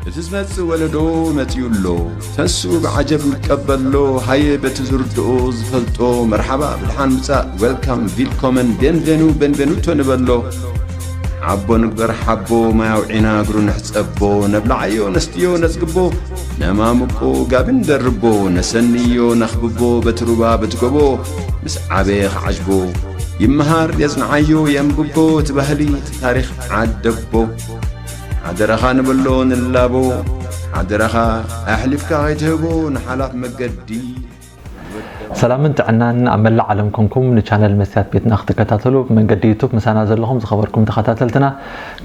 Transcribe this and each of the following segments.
እቲ ዝመጽእ ወለዶ መጺኡ ኣሎ። ተንስኡ ብዓጀብ ንቀበሎ፣ ሃየ በቲ ዝርድኦ ዝፈልጦ፣ መርሓባ ብድሓን ምጻእ፣ ዌልካም፣ ቪልኮመን፣ ቤንቬኑ፣ ቤንቬኑቶ ንበሎ። ሓቦ ንግበር ሓቦ፣ ማይ ኣውዒና እግሩ ንሕጸቦ፣ ነብልዓዮ ነስትዮ ነጽግቦ፣ ነማሙቆ ጋቢ ንደርቦ፣ ነሰንዮ ነኽብቦ፣ በቲ ሩባ በቲ ጎቦ፣ ምስ ዓበየ ክዓጅቦ፣ ይመሃር የጽንዓዮ የንብቦ፣ እቲ ባህሊ እቲ ታሪኽ ዓደቦ። ሓደራኻ ንበሎ ንላቦ፣ ሓደራኻ ኣሕሊፍካ ከይትህቦ ንሓላፍ መገዲ። ሰላምን ጥዕናን ኣብ መላእ ዓለም ኮንኩም ንቻነል መስትያት ቤትና ክትከታተሉ ብመንገዲ ዩቱብ ምሳና ዘለኹም ዝኸበርኩም ተኸታተልትና፣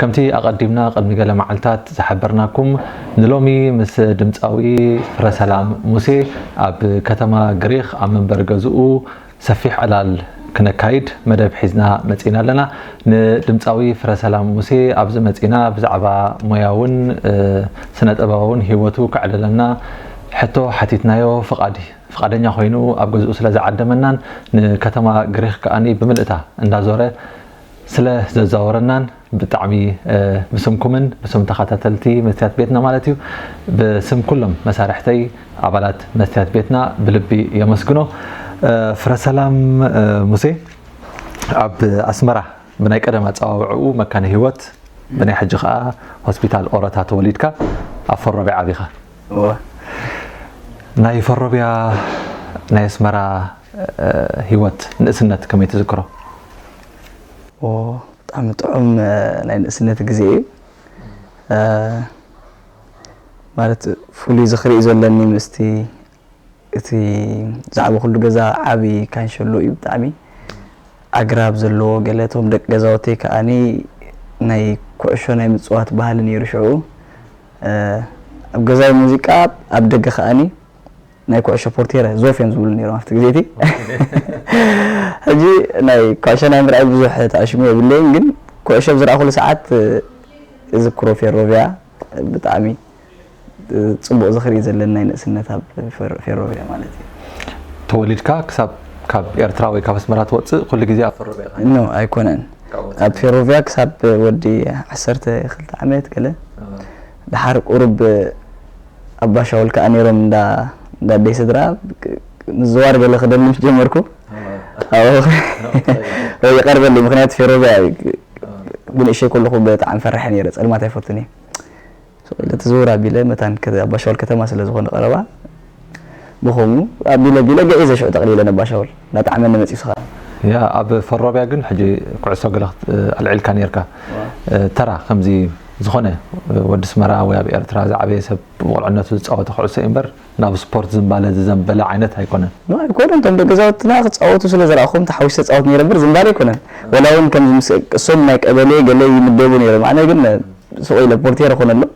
ከምቲ ኣቐዲምና ቅድሚ ገለ መዓልታት ዝሓበርናኩም፣ ንሎሚ ምስ ድምፃዊ ፍረሰላም ሙሴ ኣብ ከተማ ግሪኽ ኣብ መንበሪ ገዝኡ ሰፊሕ ዕላል ክነካይድ መደብ ሒዝና መፂና ኣለና። ንድምፃዊ ፍረሰላም ሙሴ ኣብዚ መፂና ብዛዕባ ሞያውን ስነ ጥበባውን ህይወቱ ከዕልለና ሕቶ ሓቲትናዮ። ፍቓድ ፍቓደኛ ኮይኑ ኣብ ገዝኡ ስለ ዝዓደመናን ንከተማ ግሪኽ ከኣኒ ብምልእታ እንዳዞረ ስለ ዘዛወረናን ብጣዕሚ ብስምኩምን ብስም ተኸታተልቲ መስትያት ቤትና ማለት እዩ፣ ብስም ኩሎም መሳርሕተይ ኣባላት መስትያት ቤትና ብልቢ የመስግኖ። ፍረሰላም ሙሴ ኣብ ኣስመራ ብናይ ቀደም ኣጸዋውዕኡ መካነ ህይወት፣ ብናይ ሕጂ ከኣ ሆስፒታል ኦረታ ተወሊድካ ኣብ ፈሮቢያ ዓቢኻ። ናይ ፈሮቢያ ናይ ኣስመራ ህይወት ንእስነት ከመይ ትዝክሮ? ብጣዕሚ ጥዑም ናይ ንእስነት ግዜ እዩ። ማለት ፍሉይ ዝኽሪ እዩ ዘለኒ ምስቲ እቲ ዝዓበኹሉ ገዛ ዓቢ ካንሸሎ እዩ ብጣዕሚ ኣግራብ ዘለዎ ገለ እቶም ደቂ ገዛውተይ ከኣኒ ናይ ኩዕሾ ናይ ምፅዋት ባህሊ ነይሩ ሽዑ ኣብ ገዛይ ሙዚቃ ኣብ ደገ ከኣኒ ናይ ኩዕሾ ፖርቴረ ዞፍ እዮም ዝብሉ ነይሮም ኣብቲ ግዜ እቲ ሕጂ ናይ ኩዕሾ ናይ ምርኣይ ብዙሕ ተኣሽሙ የብለይን ግን ኩዕሾ ኣብ ዝረኣኹሉ ሰዓት እዝክሮ ፌሮቪያ ብጣዕሚ ፅቡቕ ዝኽሪ ዘለኒ ናይ ንእስነት ኣብ ፌሮቪያ ማለት እዩ። ተወሊድካ ክሳብ ካብ ኤርትራ ወይ ካብ ኣስመራ ትወፅእ ኩሉ ግዜ ኣብ ፈሮቪያ ኢኻ? ኖ ኣይኮነን። ኣብ ፌሮቪያ ክሳብ ወዲ ዓሰርተ ክልተ ዓመት ገለ ድሓር ቁሩብ ኣባሻውል ከዓ ነይሮም እንዳ ኣደይ ስድራ ምዝዋር ገለ ክደሊ ምስ ጀመርኩ ይቐርበለይ ምክንያቱ ፌሮቪያ ብንእሸይ ከለኹ ብጣዕሚ ፈራሒ ነይረ ፀልማት ኣይፈቱን እየ። ሱቕ ኢለ ትዝውር ኣቢለ መታን ኣባሻውል ከተማ ስለ ዝኾነ ቀረባ ብኸምኡ ኣቢለ ኣቢለ ገዒዘ ሽዑ ጠቕሊለ ነባሻውል እንዳጠዓመኒ መፂሱ ኸዓ። ያ ኣብ ፈሮቢያ ግን ሕጂ ኩዕሶ ገለ ኣልዒልካ ነርካ ተራ ከምዚ ዝኾነ ወዲ ኣስመራ ወይ ኣብ ኤርትራ ዝዓበየ ሰብ ብቑልዕነቱ ዝፃወቶ ኩዕሶ እዩ እምበር ናብ ስፖርት ዝንባለ ዝዘንበለ ዓይነት ኣይኮነን። ኖ ኣይኮነን እቶም ደቂ ገዛውትና ክፃወቱ ስለ ዝረኣኹም ተሓዊሰ ፃወት ነይረ እምበር ዝንባለ ኣይኮነን። ወላ እውን ከምዚ ምስ እሶም ናይ ቀበሌ ገለ ይምደቡ ነይሮም ኣነ ግን ስቕ ኢለ ፖርቴር እኾነሎም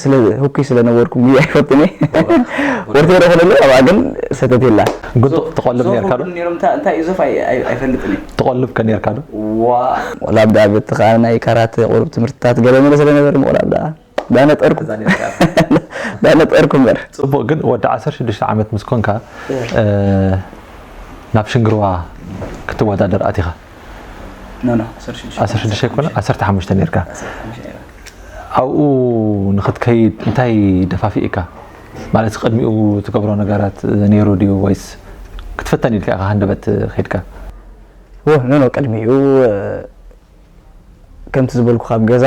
ስለ ህኩይ ስለ ነበርኩ ጉያ ኣይፈትን እየ ፖርቴር እኾነሎም ኣብኣ ግን ሰተት የላ። ጉድ ትቆልብ ነርካ ዶ? ነይሮም እንታይ እንታይ እዩ ዘፍ ኣይ- ኣይ- ኣይፈልጥን እየ ትቆልብ ከ ነርካ ዶ? ዋ ወላብ ደኣ በቲ ከዓ ናይ ካራተ ቁሩብ ትምህርትታት ገለ መለ ስለ ነበር ምቑላብ ደኣ ዳነጠርኩ ዳነጠርኩ እምበር ጽቡቕ ግን ወዲ ዓሰርተ ሽዱሽተ ዓመት ምስ ኮንካ ናብ ሽንግርዋ ክትወዳደር ኣቲኻ ኖ ኖ ዓሰርተ ሽዱሽተ ዓሰርተ ሽዱሽተ ኣይኮነ ዓሰርተ ሓሙሽተ ነርካ ኣብኡ ንኽትከይድ እንታይ ደፋፊእካ ማለት ቅድሚኡ ትገብሮ ነገራት ነይሩ ድዩ ወይስ ክትፍተን ኢልካ ኢኻ ሃንደበት ከይድካ ኖ ኖ ቅድሚኡ ከምቲ ዝበልኩ ካብ ገዛ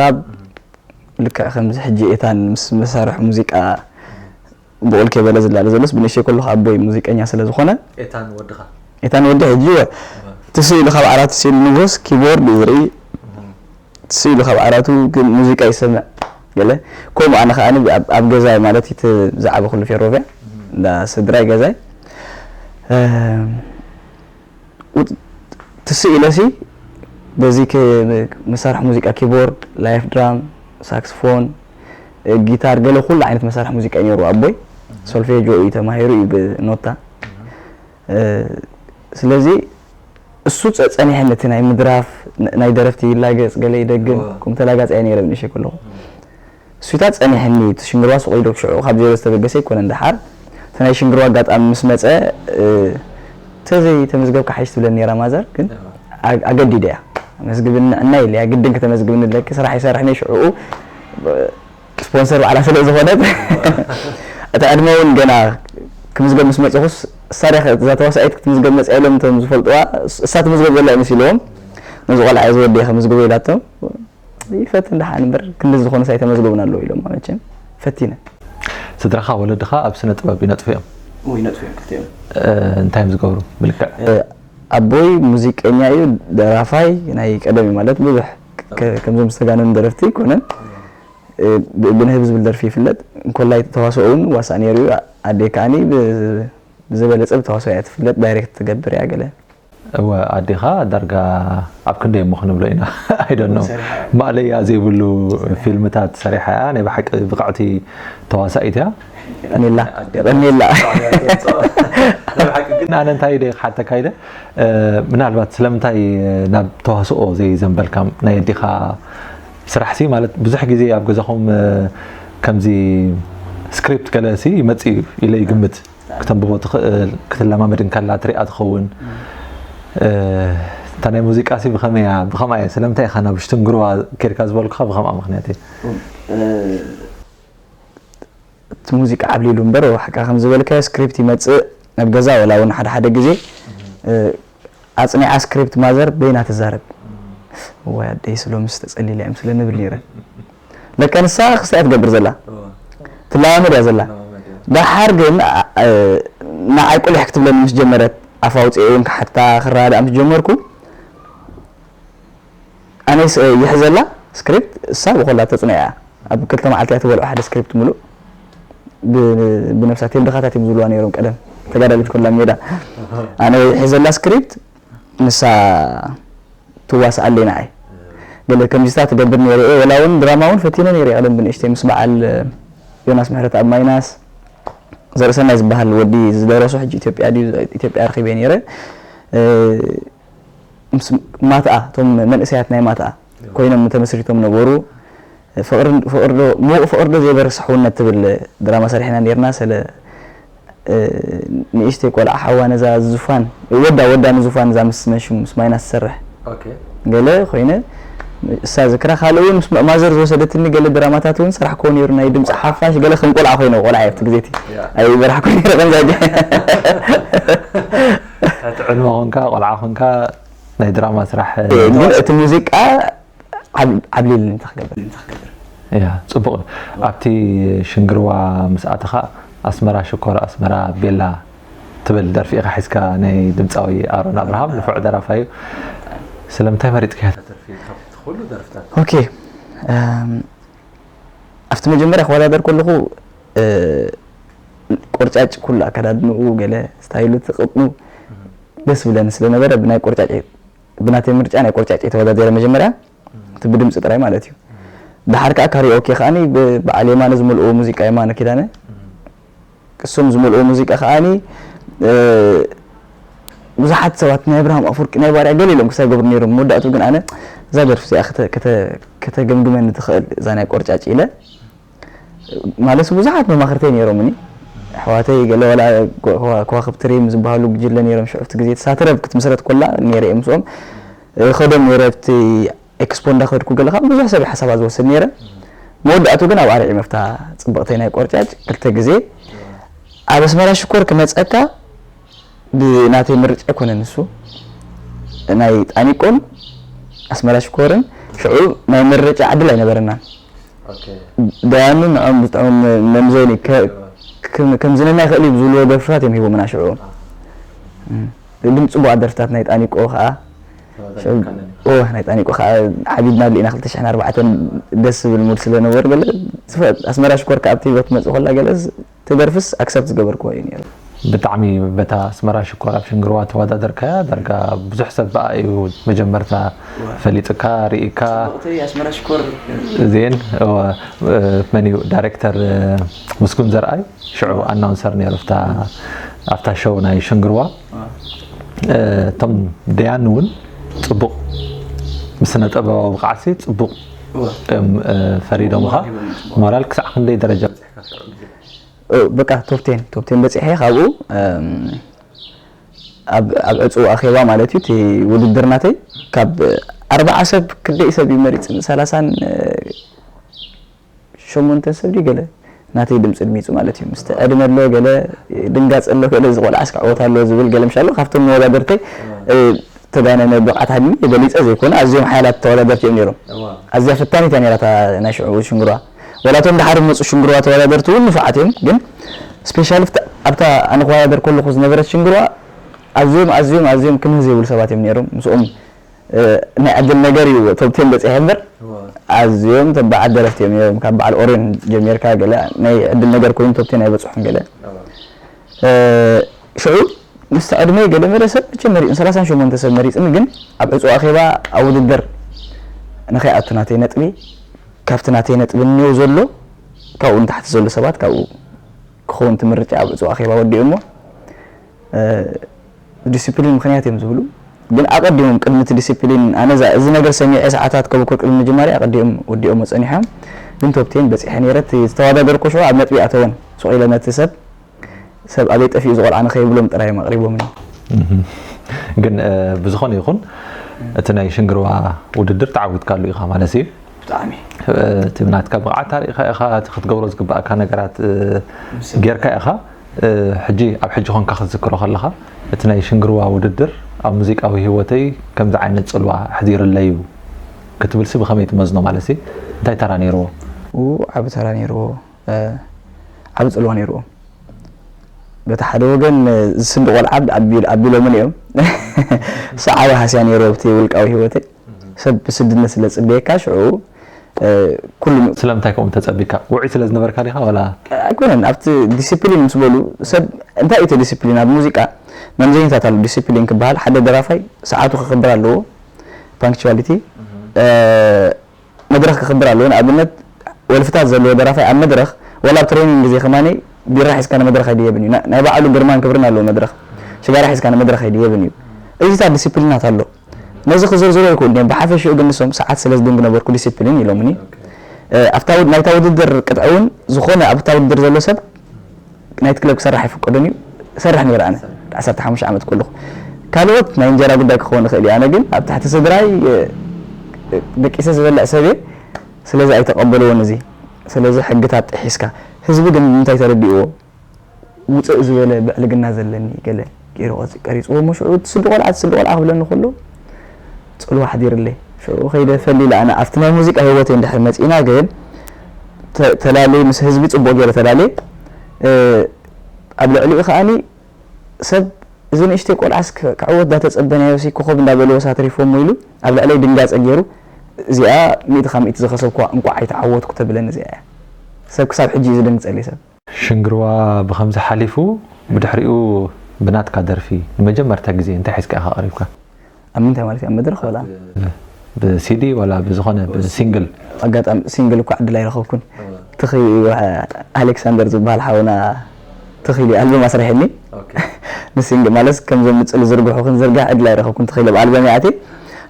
ልክዕ ከምዚ ሕጂ ኤታን ምስ መሳርሒ ሙዚቃ ብቑል ከይበለ ዝላለ ዘሎስ ብንእሽተይ ከለኹ ኣቦይ ሙዚቀኛ ስለ ዝኾነ ኤታን ወድኻ ኤታን ወዲ ሕጂ ትስኢሉ ካብ ዓራት ትስኢሉ ንጉስ ኪቦርድ እዩ ዝርኢ ትስኢሉ ካብ ዓራቱ ግን ሙዚቃ ይሰምዕ ገለ ከምኡ ኣነ ከዓ ኣብ ገዛይ ማለት እቲ ዝዓበኹሉ ፌሮቪያ እንዳ ስድራይ ገዛይ ትስእ ኢለሲ በዚ መሳርሒ ሙዚቃ ኪቦርድ፣ ላይፍ ድራም፣ ሳክስፎን፣ ጊታር ገለ ኩሉ ዓይነት መሳርሒ ሙዚቃ እዩ ነይሩ ኣቦይ። ሶልፌጆ እዩ ተማሂሩ እዩ ብኖታ። ስለዚ እሱ ጸኒሐኒ እቲ ናይ ምድራፍ ናይ ደረፍቲ ይላገጽ ገለ ይደግም ከም ተላጋጻይ ነይረ ብንእሽተይ ከለኹ። እሱታ ጸኒሐኒ እቲ ሽንግርዋ ሱቕ ኢሉ ሽዑ ካብ ዜሮ ዝተበገሰ ኣይኮነን ደሓር እቲ ናይ ሽንግርዋ ኣጋጣሚ ምስ መጸ ተዘይ ተመዝገብካ ሓይሽ ትብለኒ ነራ ማዘር ግን ኣገዲደ እያ መዝግብኒ ዕና ኢለ እያ ግድን ከተመዝግብኒ ኣለኪ ስራሕ ይሰርሕ ነይ ሽዑኡ ስፖንሰር ባዕላ ስለ ዝኾነት፣ እቲ ዕድመ እውን ገና ክምዝገብ ምስ መፅኹስ፣ እሳ ዲያ እዛ ተዋሳኢት ክትምዝገብ መፅያ ኢሎም እቶም ዝፈልጥዋ፣ እሳ ትምዝገብ ዘላ እዩ መሲልዎም። ነዚ ቆልዓ እዚ ወደይ ከምዝግቦ ኢላቶም። ይፈትን ደሓን እምበር ክንዲ ዝኾነስ ኣይተመዝገቡን ኣለዉ ኢሎም። መቸም ፈቲነ። ስድራኻ፣ ወለድኻ ኣብ ስነ ጥበብ ይነጥፉ እዮም? ወይ ነጥፍዮም ክልቲኦም። እንታይ እዮም ዝገብሩ ብልክዕ? ኣቦይ ሙዚቀኛ እዩ፣ ደራፋይ ናይ ቀደም እዩ። ማለት ብዙሕ ከ- ከምዞም ዝተጋነኑ ደረፍቲ ኣይኮነን። ብ- ብንህብ ዝብል ደርፊ ይፍለጥ። እንኮላይ ተዋስኦ እውን ዋሳእ ነይሩ እዩ። ኣደይ ከዓኒ ብ- ብዝበለፀ ብተዋስኦ እያ ትፍለጥ። ዳይሬክት ትገብር እያ ገለ። እወ፣ ኣዴኻ ዳርጋ ኣብ ክንደይ እሞ ክንብሎ ኢና? ኣይደኖ። ማእለያ ዘይብሉ ፊልምታት ሰሪሓ እያ። ናይ ብሓቂ ብቕዕቲ ተዋሳኢት እያ። የቐንየላ፣ የቐንየላ። ግን ኣነ እንታይ ኢለ ክሓተካ ኢለ፣ ምናልባት ስለምንታይ ናብ ተዋስኦ ዘይዘንበልካ? ናይ ኣዴኻ ስራሕ ሲ ማለት ብዙሕ ግዜ ኣብ ገዛኹም ከምዚ ስክሪፕት ገለ ሲ ይመጽእ እዩ ኢለ ይግምት። ክተንብቦ ትኽእል፣ ክትለማመድ እንከላ ትሪኣ ትኸውን። እታ ናይ ሙዚቃ ሲ ብኸመይ እያ? ብኸምኣ እየ? ስለምንታይ ኢኻ ናብ ሽትንግርዋ ኬድካ ዝበልኩኻ ብኸምኣ ምኽንያት እየ። እቲ ሙዚቃ ዓብሊሉ እምበር፣ ሓቃ ከም ዝበልካዮ ስክሪፕት ይመጽእ ኣብ ገዛ፣ ወላ እውን ሓደ ሓደ ግዜ ኣጽኒዓ ስክሪፕት ማዘር በይና ትዛረብ። እዋይ ኣደይ ስሎምስ ተጸሊለ እዮም ስለ ንብል ነይረ። ለካ ንሳ ክስታይ ትገብር ዘላ፣ ትለማመድ እያ ዘላ። ደሓር ግን ንዓይ ቁሊሕ ክትብለኒ ምስ ጀመረት፣ ኣፍ ኣውፅኤ እውን ክሓታ ክረዳዳእ ምስ ጀመርኩ፣ ኣነስ ይሕዘላ ስክሪፕት፣ እሳ ብኮላ ተፅንያ እያ። ኣብ ክልተ መዓልቲ እያ ትበልዖ ሓደ ስክሪፕት ሙሉእ። ብ- ብነብሳ ቴንድኻታት እዮም ዝብልዋ ነይሮም ቀደም ተጋዳሊት ኮላ ሜዳ። ኣነ ይሕዘላ ስክሪፕት፣ ንሳ ትዋስኣለይ ንዓይ። ገለ ከምዚታት ትገብር ነይረ እየ። ወላ እውን ድራማ እውን ፈቲነ ነይረ እየ ቀደም ብንእሽተይ ምስ በዓል ዮናስ ምሕረት ኣብ ማይናስ፣ ዘርእሰናይ ዝበሃል ወዲ ዝደረሶ፣ ሕጂ ኢትዮጵያ ድዩ፣ ኢትዮጵያ ረኺበ ነይረ። ምስ ማትኣ፣ እቶም መንእሰያት ናይ ማትኣ ኮይኖም ተመስሪቶም ነበሩ። ፍቕሪ ፍቕሪ ዶ ምዉቕ ፍቕሪ ዶ ዘይበርስ ሕውነት ትብል ድራማ ሰሪሕና ነይርና። ስለ ንእሽተይ ቆልዓ ሓዋ ነዛ ዙፋን፣ ወዳ ወዳ ንዙፋን እዛ ምስ መን ሽሙ ምስ ማይናስ ትሰርሕ ገለ ኮይነ እሳ ዝክራ። ካልእ እውን ምስ ማዘር ዝወሰደትኒ ገለ ድራማታት እውን ሰራሕኮ ነይሩ። ናይ ድምፂ ሓፋሽ ገለ ከም ቆልዓ ኮይነ፣ ቆልዓ ኣብቲ ግዜ እቲ ኣይበራሕኮ ነይረ ከምዛ ጀ ትዕልሞ ኾንካ፣ ቆልዓ ኾንካ ናይ ድራማ ስራሕ ግን እቲ ሙዚቃ ዓብ- ዓብሊልኒ እንታይ ክገብር? ያ ጽቡቕ። ኣብቲ ሽንግርዋ ምስ ኣተኻ ኣስመራ ሽኮር ኣስመራ ቤላ ትብል ደርፊ ኢኻ ሒዝካ፣ ናይ ድምፃዊ ኣሮን ኣብርሃም ንፉዕ ደራፋይ እዩ። ስለምንታይ መሪጽካያ? ኩሉ ደርፍታት ኦኬ። እም፣ ኣብቲ መጀመርያ ክወዳደር ከለኹ እ፣ ቆርጫጭ ኩሉ ኣከዳድንኡ ገለ ስታይሉ ትቕጥኑ ደስ ብለኒ ስለነበረ ብናይ ቆርጫጭ፣ ብናተይ ምርጫ ናይ ቆርጫጭ እየ ተወዳዲረ መጀመርያ፣ እቲ ብድምፂ ጥራይ ማለት እዩ። ድሓር ከዓ ካሪኦኬ ከዓኒ ብ- በዓል የማነ ዝመልእዎ ሙዚቃ፣ የማነ ኪዳነ ቅሶም ዝመልእዎ ሙዚቃ ከዓኒ እ፣ ብዙሓት ሰባት ናይ ኣብርሃም ኣፈወርቂ ናይ ባርያ ገለ ኢሎም ክሳይ ገብሩ ነይሮም። መወዳእቱ ግን ኣነ እዛ ደርፊ እዚኣ ከተ- ከተ- ከተገምግመኒ ትኽእል እዛ ናይ ቆርጫጭ ኢለ ማለት ብዙሓት መማኽርተይ ነይሮምኒ። ኣሕዋተይ ገለ ዋላ ከዋ- ከዋኽብቲ ሪም ዝበሃሉ ጉጅለ ነይሮም። ሽዑ ኣብቲ ግዜ ሳትረብ ክትምስረት ኮላ ነይረ እየ ምስኦም። እ፣ ከዶም ነይረ ኣብቲ ኤክስፖ እንዳኸድኩ ገለ ካብ ብዙሕ ሰብ ሓሳባት ዝወስድ ነይረ። መወዳእቱ ግን ኣብ ኣርዒ መፍታ ጽብቕተይ ናይ ቆርጫጭ ክልተ ግዜ ኣብ ኣስመራ ሽኮር ክመጸካ ብናተይ ምርጫ ኣይኮነን ንሱ። ናይ ጣኒቆን ኣስመራ ሽኮርን ሽዑ ናይ ምርጫ ዕድል ኣይነበረናን። ደያኑ ንዖም ብጣዕሚ መምዘኒ ከ- ከም- ከም ዝነና ይኽእል እዩ ዝብልዎ ደርፍታት እዮም ሂቦምና ሽዑ። ግን ጽቡቓት ደርፍታት ናይ ጣኒቆ ከዓ ኦ ናይ ጣኒቆ ከዓ ዓቢድናሉ ኢና ክልተ ሽሕን ኣርባዕተን ደስ ዝብል ሙድ ስለነበሩ ገለ ዝፈ- ኣስመራ ሽኮር ከዓ ኣብቲ ህይወት ትመጽእ ኮላ ገለ ዝ- እቲ ደርፍስ ኣክሰፕት ዝገበርክዎ እዩ ነይሩ። ብጣዕሚ በታ ኣስመራ ሽኮር ኣብ ሽንግርዋ ተወዳደርካያ ዳርጋ ብዙሕ ሰብ ብኣ እዩ መጀመርታ ፈሊጥካ ርኢካ። ኣስመራ ሽኮር ዜን እወ፣ መን እዩ ዳይሬክተር ምስጉን ዘርኣይ ሽዑ ኣናውንሰር ነይሩ ኣብታ ኣብታ ሾው ናይ ሽንግርዋ። እቶም ደያን እውን ጽቡቕ ብስነ ጥበባዊ ብቕዓትሲ ጽቡቕ እዮም ፈሪዶምኻ። ሞራል ክሳዕ ክንደይ ደረጃ በጺሕካ ሽዑ ግዜ? በቃ ቶፕ ቴን ቶፕ ቴን በጺሐ። ካብኡ ኣብ ኣብ ዕጹው ኣኼባ ማለት እዩ እቲ ውድድር ናተይ ካብ ኣርባዓ ሰብ ክንደይ ሰብ እዩ መሪጽኒ ሰላሳን ሸሞንተ ሰብ ድዩ ገለ ናተይ ድምፂ ድሚፁ ማለት እዩ። ምስቲ ዕድመ ኣሎ ገለ ድንጋፅ ኣሎ ገለ እዚ ቆልዓስ ክዕወት ኣለዎ ዝብል ገለ ምሻሎ ካብቶም መወዳደርተይ እ፣ ተጋነነ ብቕዓት ሃዲመ በሊፀ ዘይኮነ ኣዝዮም ሓያላት ተወዳደርቲ እዮም ነይሮም። ኣዝያ ፈታኒት እያ ነይራ እታ ናይ ሽዑ ሽንግርዋ። ወላ እቶም ድሓር ዝመፁ ሽንግርዋ ተወዳደርቲ እውን ንፉዓት እዮም፣ ግን ስፔሻሊ ኣብታ ኣነ ክወዳደር ከለኹ ዝነበረት ሽንግርዋ ኣዝዮም ኣዝዮም ኣዝዮም ክምህ ዘይብሉ ሰባት እዮም ነይሮም። ምስኦም እ፣ ናይ ዕድል ነገር እዩ ቶፕ ቴን በፂሐ እምበር ኣዝዮም ተባዓት ደረፍቲ እዮም ነይሮም። ካብ በዓል ኦሬን ጀሚርካ ገለ ናይ ዕድል ነገር ኮይኑ ቶፕ ቴን ኣይበፅሑን ገለ እ፣ ሽዑ ምስቲ ዕድመይ ገለ መለ ሰብ መቸም መሪፅን ሰላሳን ሸሞንተ ሰብ መሪፅኒ፣ ግን ኣብ ዕፁ ኣኼባ ኣብ ውድድር ንኸይኣቱ ናተይ ነጥቢ ካብቲ ናተይ ነጥቢ እኒው ዘሎ ካብኡ ንታሕቲ ዘሎ ሰባት ካብኡ ክኸውን ትምርጫ ኣብ ዕፁ ኣኼባ ወዲኡ እሞ እ፣ ዲሲፕሊን ምኽንያት እዮም ዝብሉ። ግን ኣቐዲሞም ቅድሚ እቲ ዲሲፕሊን ኣነ እዛ- እዚ ነገር ሰሚዐ ሰዓታት ከብኩር ቅድሚ ምጅማሪ ኣቐዲኦም ወዲኦም ጸኒሖም። ግን ቶፕ ቴን በጺሐ ነይረ። እቲ ዝተወዳደርኩ ሽዑ ኣብ ነጥቢ ኣተወን። ሱቕ ኢለ ነቲ ሰብ ሰብ ኣበይ ጠፊኡ ዝቆልዓ ንኸይብሎም ጥራይ እዮም ኣቕሪቦምኒ። ግን ብዝኾነ ይኹን እቲ ናይ ሽንግርዋ ውድድር ተዓዊትካሉ ኢኻ ማለት እዩ። ብጣዕሚ እቲ ናትካ ብቕዓት ኣርኢኻ ኢኻ፣ እቲ ክትገብሮ ዝግባእካ ነገራት ጌርካ ኢኻ። ሕጂ ኣብ ሕጂ ኾንካ ክትዝክሮ ከለኻ እቲ ናይ ሽንግርዋ ውድድር ኣብ ሙዚቃዊ ህይወተይ ከምዚ ዓይነት ጽልዋ ኣሕዲርለይ እዩ ክትብልሲ ብኸመይ ትመዝኖ? ማለት እንታይ ተራ ነይርዎ? ዓቢ ተራ ነይርዎ። ዓቢ ጽልዋ ነይርዎ። በቲ ሓደ ወገን ዝስንዱ ቆልዓ ኣቢሎምን እዮም። ሰዓቢ ሃስያ ነይርዎ ኣብቲ ውልቃዊ ህይወተይ። ሰብ ብስድነት ስለ ጽበየካ ሽዑ ኩሉ ስለምንታይ ከምኡ ተጸቢካ? ውዑይ ስለ ዝነበርካ ዲኻ ዋላ? ኣይኮነን። ኣብቲ ዲሲፕሊን ምስ በሉ ሰብ እንታይ እዩ እቲ ዲሲፕሊን? ኣብ ሙዚቃ መምዘኛታት ኣሎ። ዲሲፕሊን ክበሃል ሓደ ደራፋይ ሰዓቱ ክኽብር ኣለዎ። ፓንክቹዋሊቲ መድረኽ ክኽብር ኣለዎ። ንኣብነት ወልፍታት ዘለዎ ደራፋይ ኣብ መድረኽ ዋላ ኣብ ትሬኒንግ ግዜ ከማኒ ቢራ ሒዝካ ንመድረኽ ኣይድየብን እዩ። ናይ ባዕሉ ግርማን ክብርን ኣለዎ መድረኽ። ሽጋራ ሒዝካ ንመድረኽ ኣይድየብን እዩ። እዚታት ዲሲፕሊናት ኣሎ። ነዚ ክዝርዝሮ ይክእሉ ድዮም? ብሓፈሽኡ ግን ንሶም ሰዓት ስለ ዝድንጉ ነበርኩ ዲሲፕሊን ኢሎምኒ። ኣብታ ውድ- ናይታ ውድድር ቅጥዒ እውን ዝኾነ ኣብታ ውድድር ዘሎ ሰብ ናይት ክለብ ክሰርሕ ኣይፍቀዶን እዩ። እሰርሕ ነይረ ኣነ ዓሰርተ ሓሙሽተ ዓመት ከለኹ። ካልኦት ናይ እንጀራ ጉዳይ ክኸውን ይኽእል እዩ። ኣነ ግን ኣብ ትሕቲ ስድራይ ደቂሰ ዝበልዕ ሰብ እየ። ስለዚ ኣይተቐበልዎን እዚ። ስለዚ ሕግታት ጥሒስካ። ህዝቢ ግን እንታይ ተረዲእዎ? ውፅእ ዝበለ ብዕልግና ዘለኒ ገለ ገይሩ ቀሪፅዎ እሞ ሽዑ እቲ ስዲ ቆልዓ እቲ ስዲ ቆልዓ ክብለኒ ከሎ ፅልዋ ኣሕዲርለይ። ሽዑ ከይደ ፈሊለ ኣነ ኣብቲ ናይ ሙዚቃ ህይወተይ እንድሕር መፂእና ግን ተላልየ ምስ ህዝቢ ፅቡቕ ገይረ ተላልየ። ኣብ ልዕሊኡ ከዓኒ ሰብ እዚ ንእሽተይ ቆልዓስ ክዕወት እንዳተፀበናዮ ሲ ኮኸብ እንዳበልዎ ሳትሪፎሞ ኢሉ ኣብ ልዕለይ ድንጋፀ ገይሩ እዚኣ ሚእቲ ካብ ሚእቲ ዝኸሰብኩዋ እንቋዕ ኣይተዓወትኩ ተብለኒ እዚኣ እያ። ሰብ ክሳብ ሕጂ እዩ ዝድንግፀለይ ሰብ። ሽንግርዋ ብኸምዚ ሓሊፉ ብድሕሪኡ ብናትካ ደርፊ ንመጀመርታ ግዜ እንታይ ሒዝካ ኢኻ ቀሪብካ? ኣብ ምንታይ ማለት እዩ? ኣብ መድረኽ ወላ? ብሲዲ ዋላ ብዝኾነ ብሲንግል? ኣጋጣሚ ሲንግል እኳ ዕድል ኣይረኸብኩን። ትኺ ኣሌክሳንደር ዝበሃል ሓውና ትኺ ኢሉ ኣልበም ኣስሪሕኒ። ንሲንግል ማለት ከምዞም ምፅሊ ዝርግሑ ክንዝርጋሕ ዕድል ኣይረኸብኩን። ትኺ ኢሉ ኣብ ኣልበም እያ ኣትየ።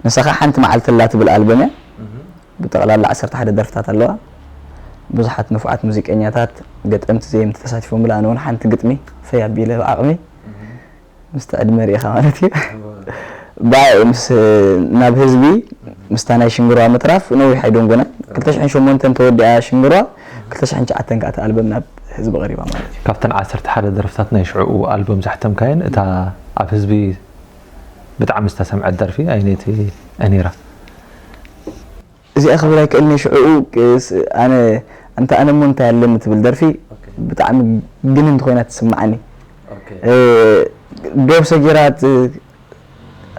ንሳ ኸዓ ሓንቲ መዓልቲ ኣላ ትብል ኣልበም እያ። ብጠቕላላ ዓሰርተ ሓደ ደርፍታት ኣለዋ። ብዙሓት ንፉዓት ሙዚቀኛታት፣ ገጠምቲ፣ ዘየምቲ ተሳቲፎምላ። ኣነ እውን ሓንቲ ግጥሚ ፈይ ኣቢለ ብዓቕመይ ምስቲ ዕድመ ርኢኻ ማለት እዩ። ብኣይ ምስ ናብ ህዝቢ ምስታ ናይ ሽንግርዋ ምትራፍ ነዊሕ ኣይደንጎናን። ክልተ ሽሕን ሸሞንተን ተወዲኣ ሽንግርዋ፣ ክልተ ሽሕን ትሽዓተን ከኣ እታ ኣልበም ናብ ህዝቢ ቀሪባ ማለት እዩ። ካብተን ዓሰርተ ሓደ ደርፍታት ናይ ሽዕኡ ኣልበም ዘሕተምካየን እታ ኣብ ህዝቢ ብጣዕሚ ዝተሰምዐት ደርፊ ኣየነይቲ ነይራ? እዚኣ ክብል ኣይክእልኒ ሽዕኡ ኣነ እንተ ኣነ እሞ እንታይ ኣለኒ ትብል ደርፊ ብጣዕሚ ግንንቲ ኮይና ትስምዓኒ። ዶብ ሰጊራት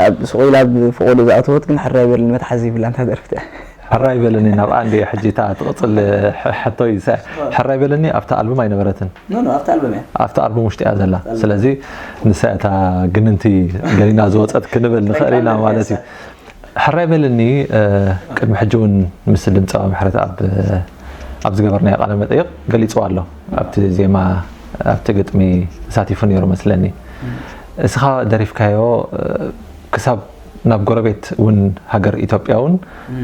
ኣብ ሱቕ ኢላ ብፍቑዱ ዝኣተወት ግን ሕራይ በልኒ መትሓዚ ይብላ እንታ ደርፊ እቲኣ። ሕራይ በልኒ ናብኣ እንድየ ሕጂ እታ ትቕፅል ሕቶ እዩ። ሕራይ በልኒ ኣብታ ኣልቡም ኣይነበረትን። ኖ ኖ ኣብታ ኣልበም እያ። ኣብታ ኣልቡም ውሽጢ እያ ዘላ። ስለዚ ንሳ እታ ግንንቲ ገሊና ዝወፀት ክንብል ንኽእል ኢና ማለት እዩ። ሕራይ በልኒ ቅድሚ ሕጂ እውን ምስ ድምፃዊ ምሕረተኣብ ኣብ ዝገበርናዮ ቃለ መጠይቕ ገሊፅዋ ኣሎ። ኣብቲ ዜማ ኣብቲ ግጥሚ ተሳቲፉ ነይሩ መስለኒ። እስኻ ደሪፍካዮ ክሳብ ናብ ጎረቤት እውን ሃገር ኢትዮጵያ እውን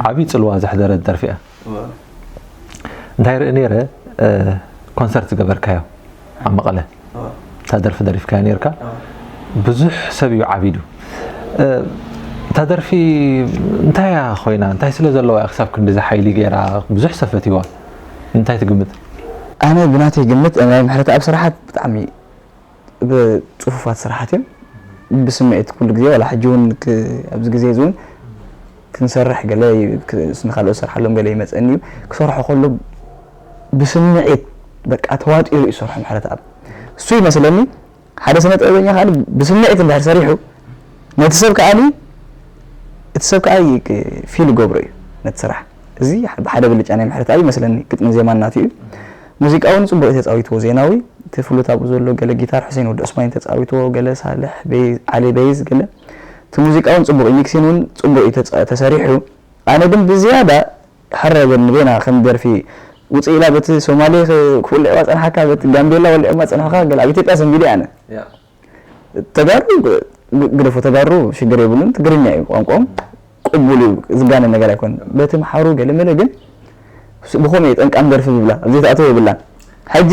ዓብዪ ፅልዋ ዘሕደረት ደርፊ እያ። እንታይ ርኢ ነይረ ኮንሰርት ዝገበርካዮ ኣብ መቐለ እታ ደርፊ ደሪፍካያ ነርካ ብዙሕ ሰብ እዩ ዓቢዱ። እታ ደርፊ እንታይ እያ ኮይና እንታይ ስለ ዘለዋ እያ ክሳብ ክንድዚ ሓይሊ ገይራ ብዙሕ ሰብ ፈትይዋ? እንታይ ትግምት? ኣነ ብናተይ ግምት ናይ ምሕረተኣብ ስራሓት ብጣዕሚ ብፅፉፋት ስራሓት እዮም። ብስምዒት ኩሉ ግዜ ዋላ ሕጂ እውን ክ- ኣብዚ ግዜ እዚ እውን ክንሰርሕ ገለ ክ- ንካልኦት ዝሰርሓሎም ገለ ይመፀኒ እዩ። ክሰርሖ ከሎ ብስምዒት በቃ ተዋጢሩ እዩ ዝሰርሖ ምሕረተኣብ። እሱ ይመስለኒ ሓደ ስነ ጥበበኛ ከዓ ብስምዒት እንድሕር ሰሪሑ ነቲ ሰብ ከዓ እቲ ሰብ ከዓ ፊል ይገብሮ እዩ ነቲ ስራሕ። እዚ ብሓደ ብልጫ ናይ ምሕረተኣብ ይመስለኒ ግጥምን ዜማን ናቱ እዩ። ሙዚቃ እውን ፅቡቅ እዩ ተፃዊትዎ ዜናዊ እቲ ፍሉጥ ኣብኡ ዘሎ ገለ ጊታር ሑሴን ወዲ ዑስማን ተፃዊትዎ ገለ ሳልሕ በይ- ዓሊ በይዝ ገለ እቲ ሙዚቃ እውን ፅቡቅ እዩ ሚክሲን እውን ፅቡቅ እዩ ተፃ- ተሰሪሑ ኣነ ግን ብዝያዳ ሕረ በኒ በይና ከም ደርፊ ውፅእ ኢላ በቲ ሶማሌ ክ- ክውልዕዋ ፀንሓካ በቲ ጋምቤላ ወልዕማ ፀንሕካ ገለ ኣብ ኢትዮጵያ ሰንቢደ ኣነ ተጋሩ ግ- ግደፎ ተጋሩ ሽግር የብሉን ትግርኛ እዩ ቋንቋኦም ቅቡል እዩ ዝጋነ ነገር ኣይኮን በቲ ምሓሩ ገለመለ ግን ብኸምኡ ጠንቃም ደርፊ ዝብላ ኣብ ዘይተኣተወ የብላን ሕጂ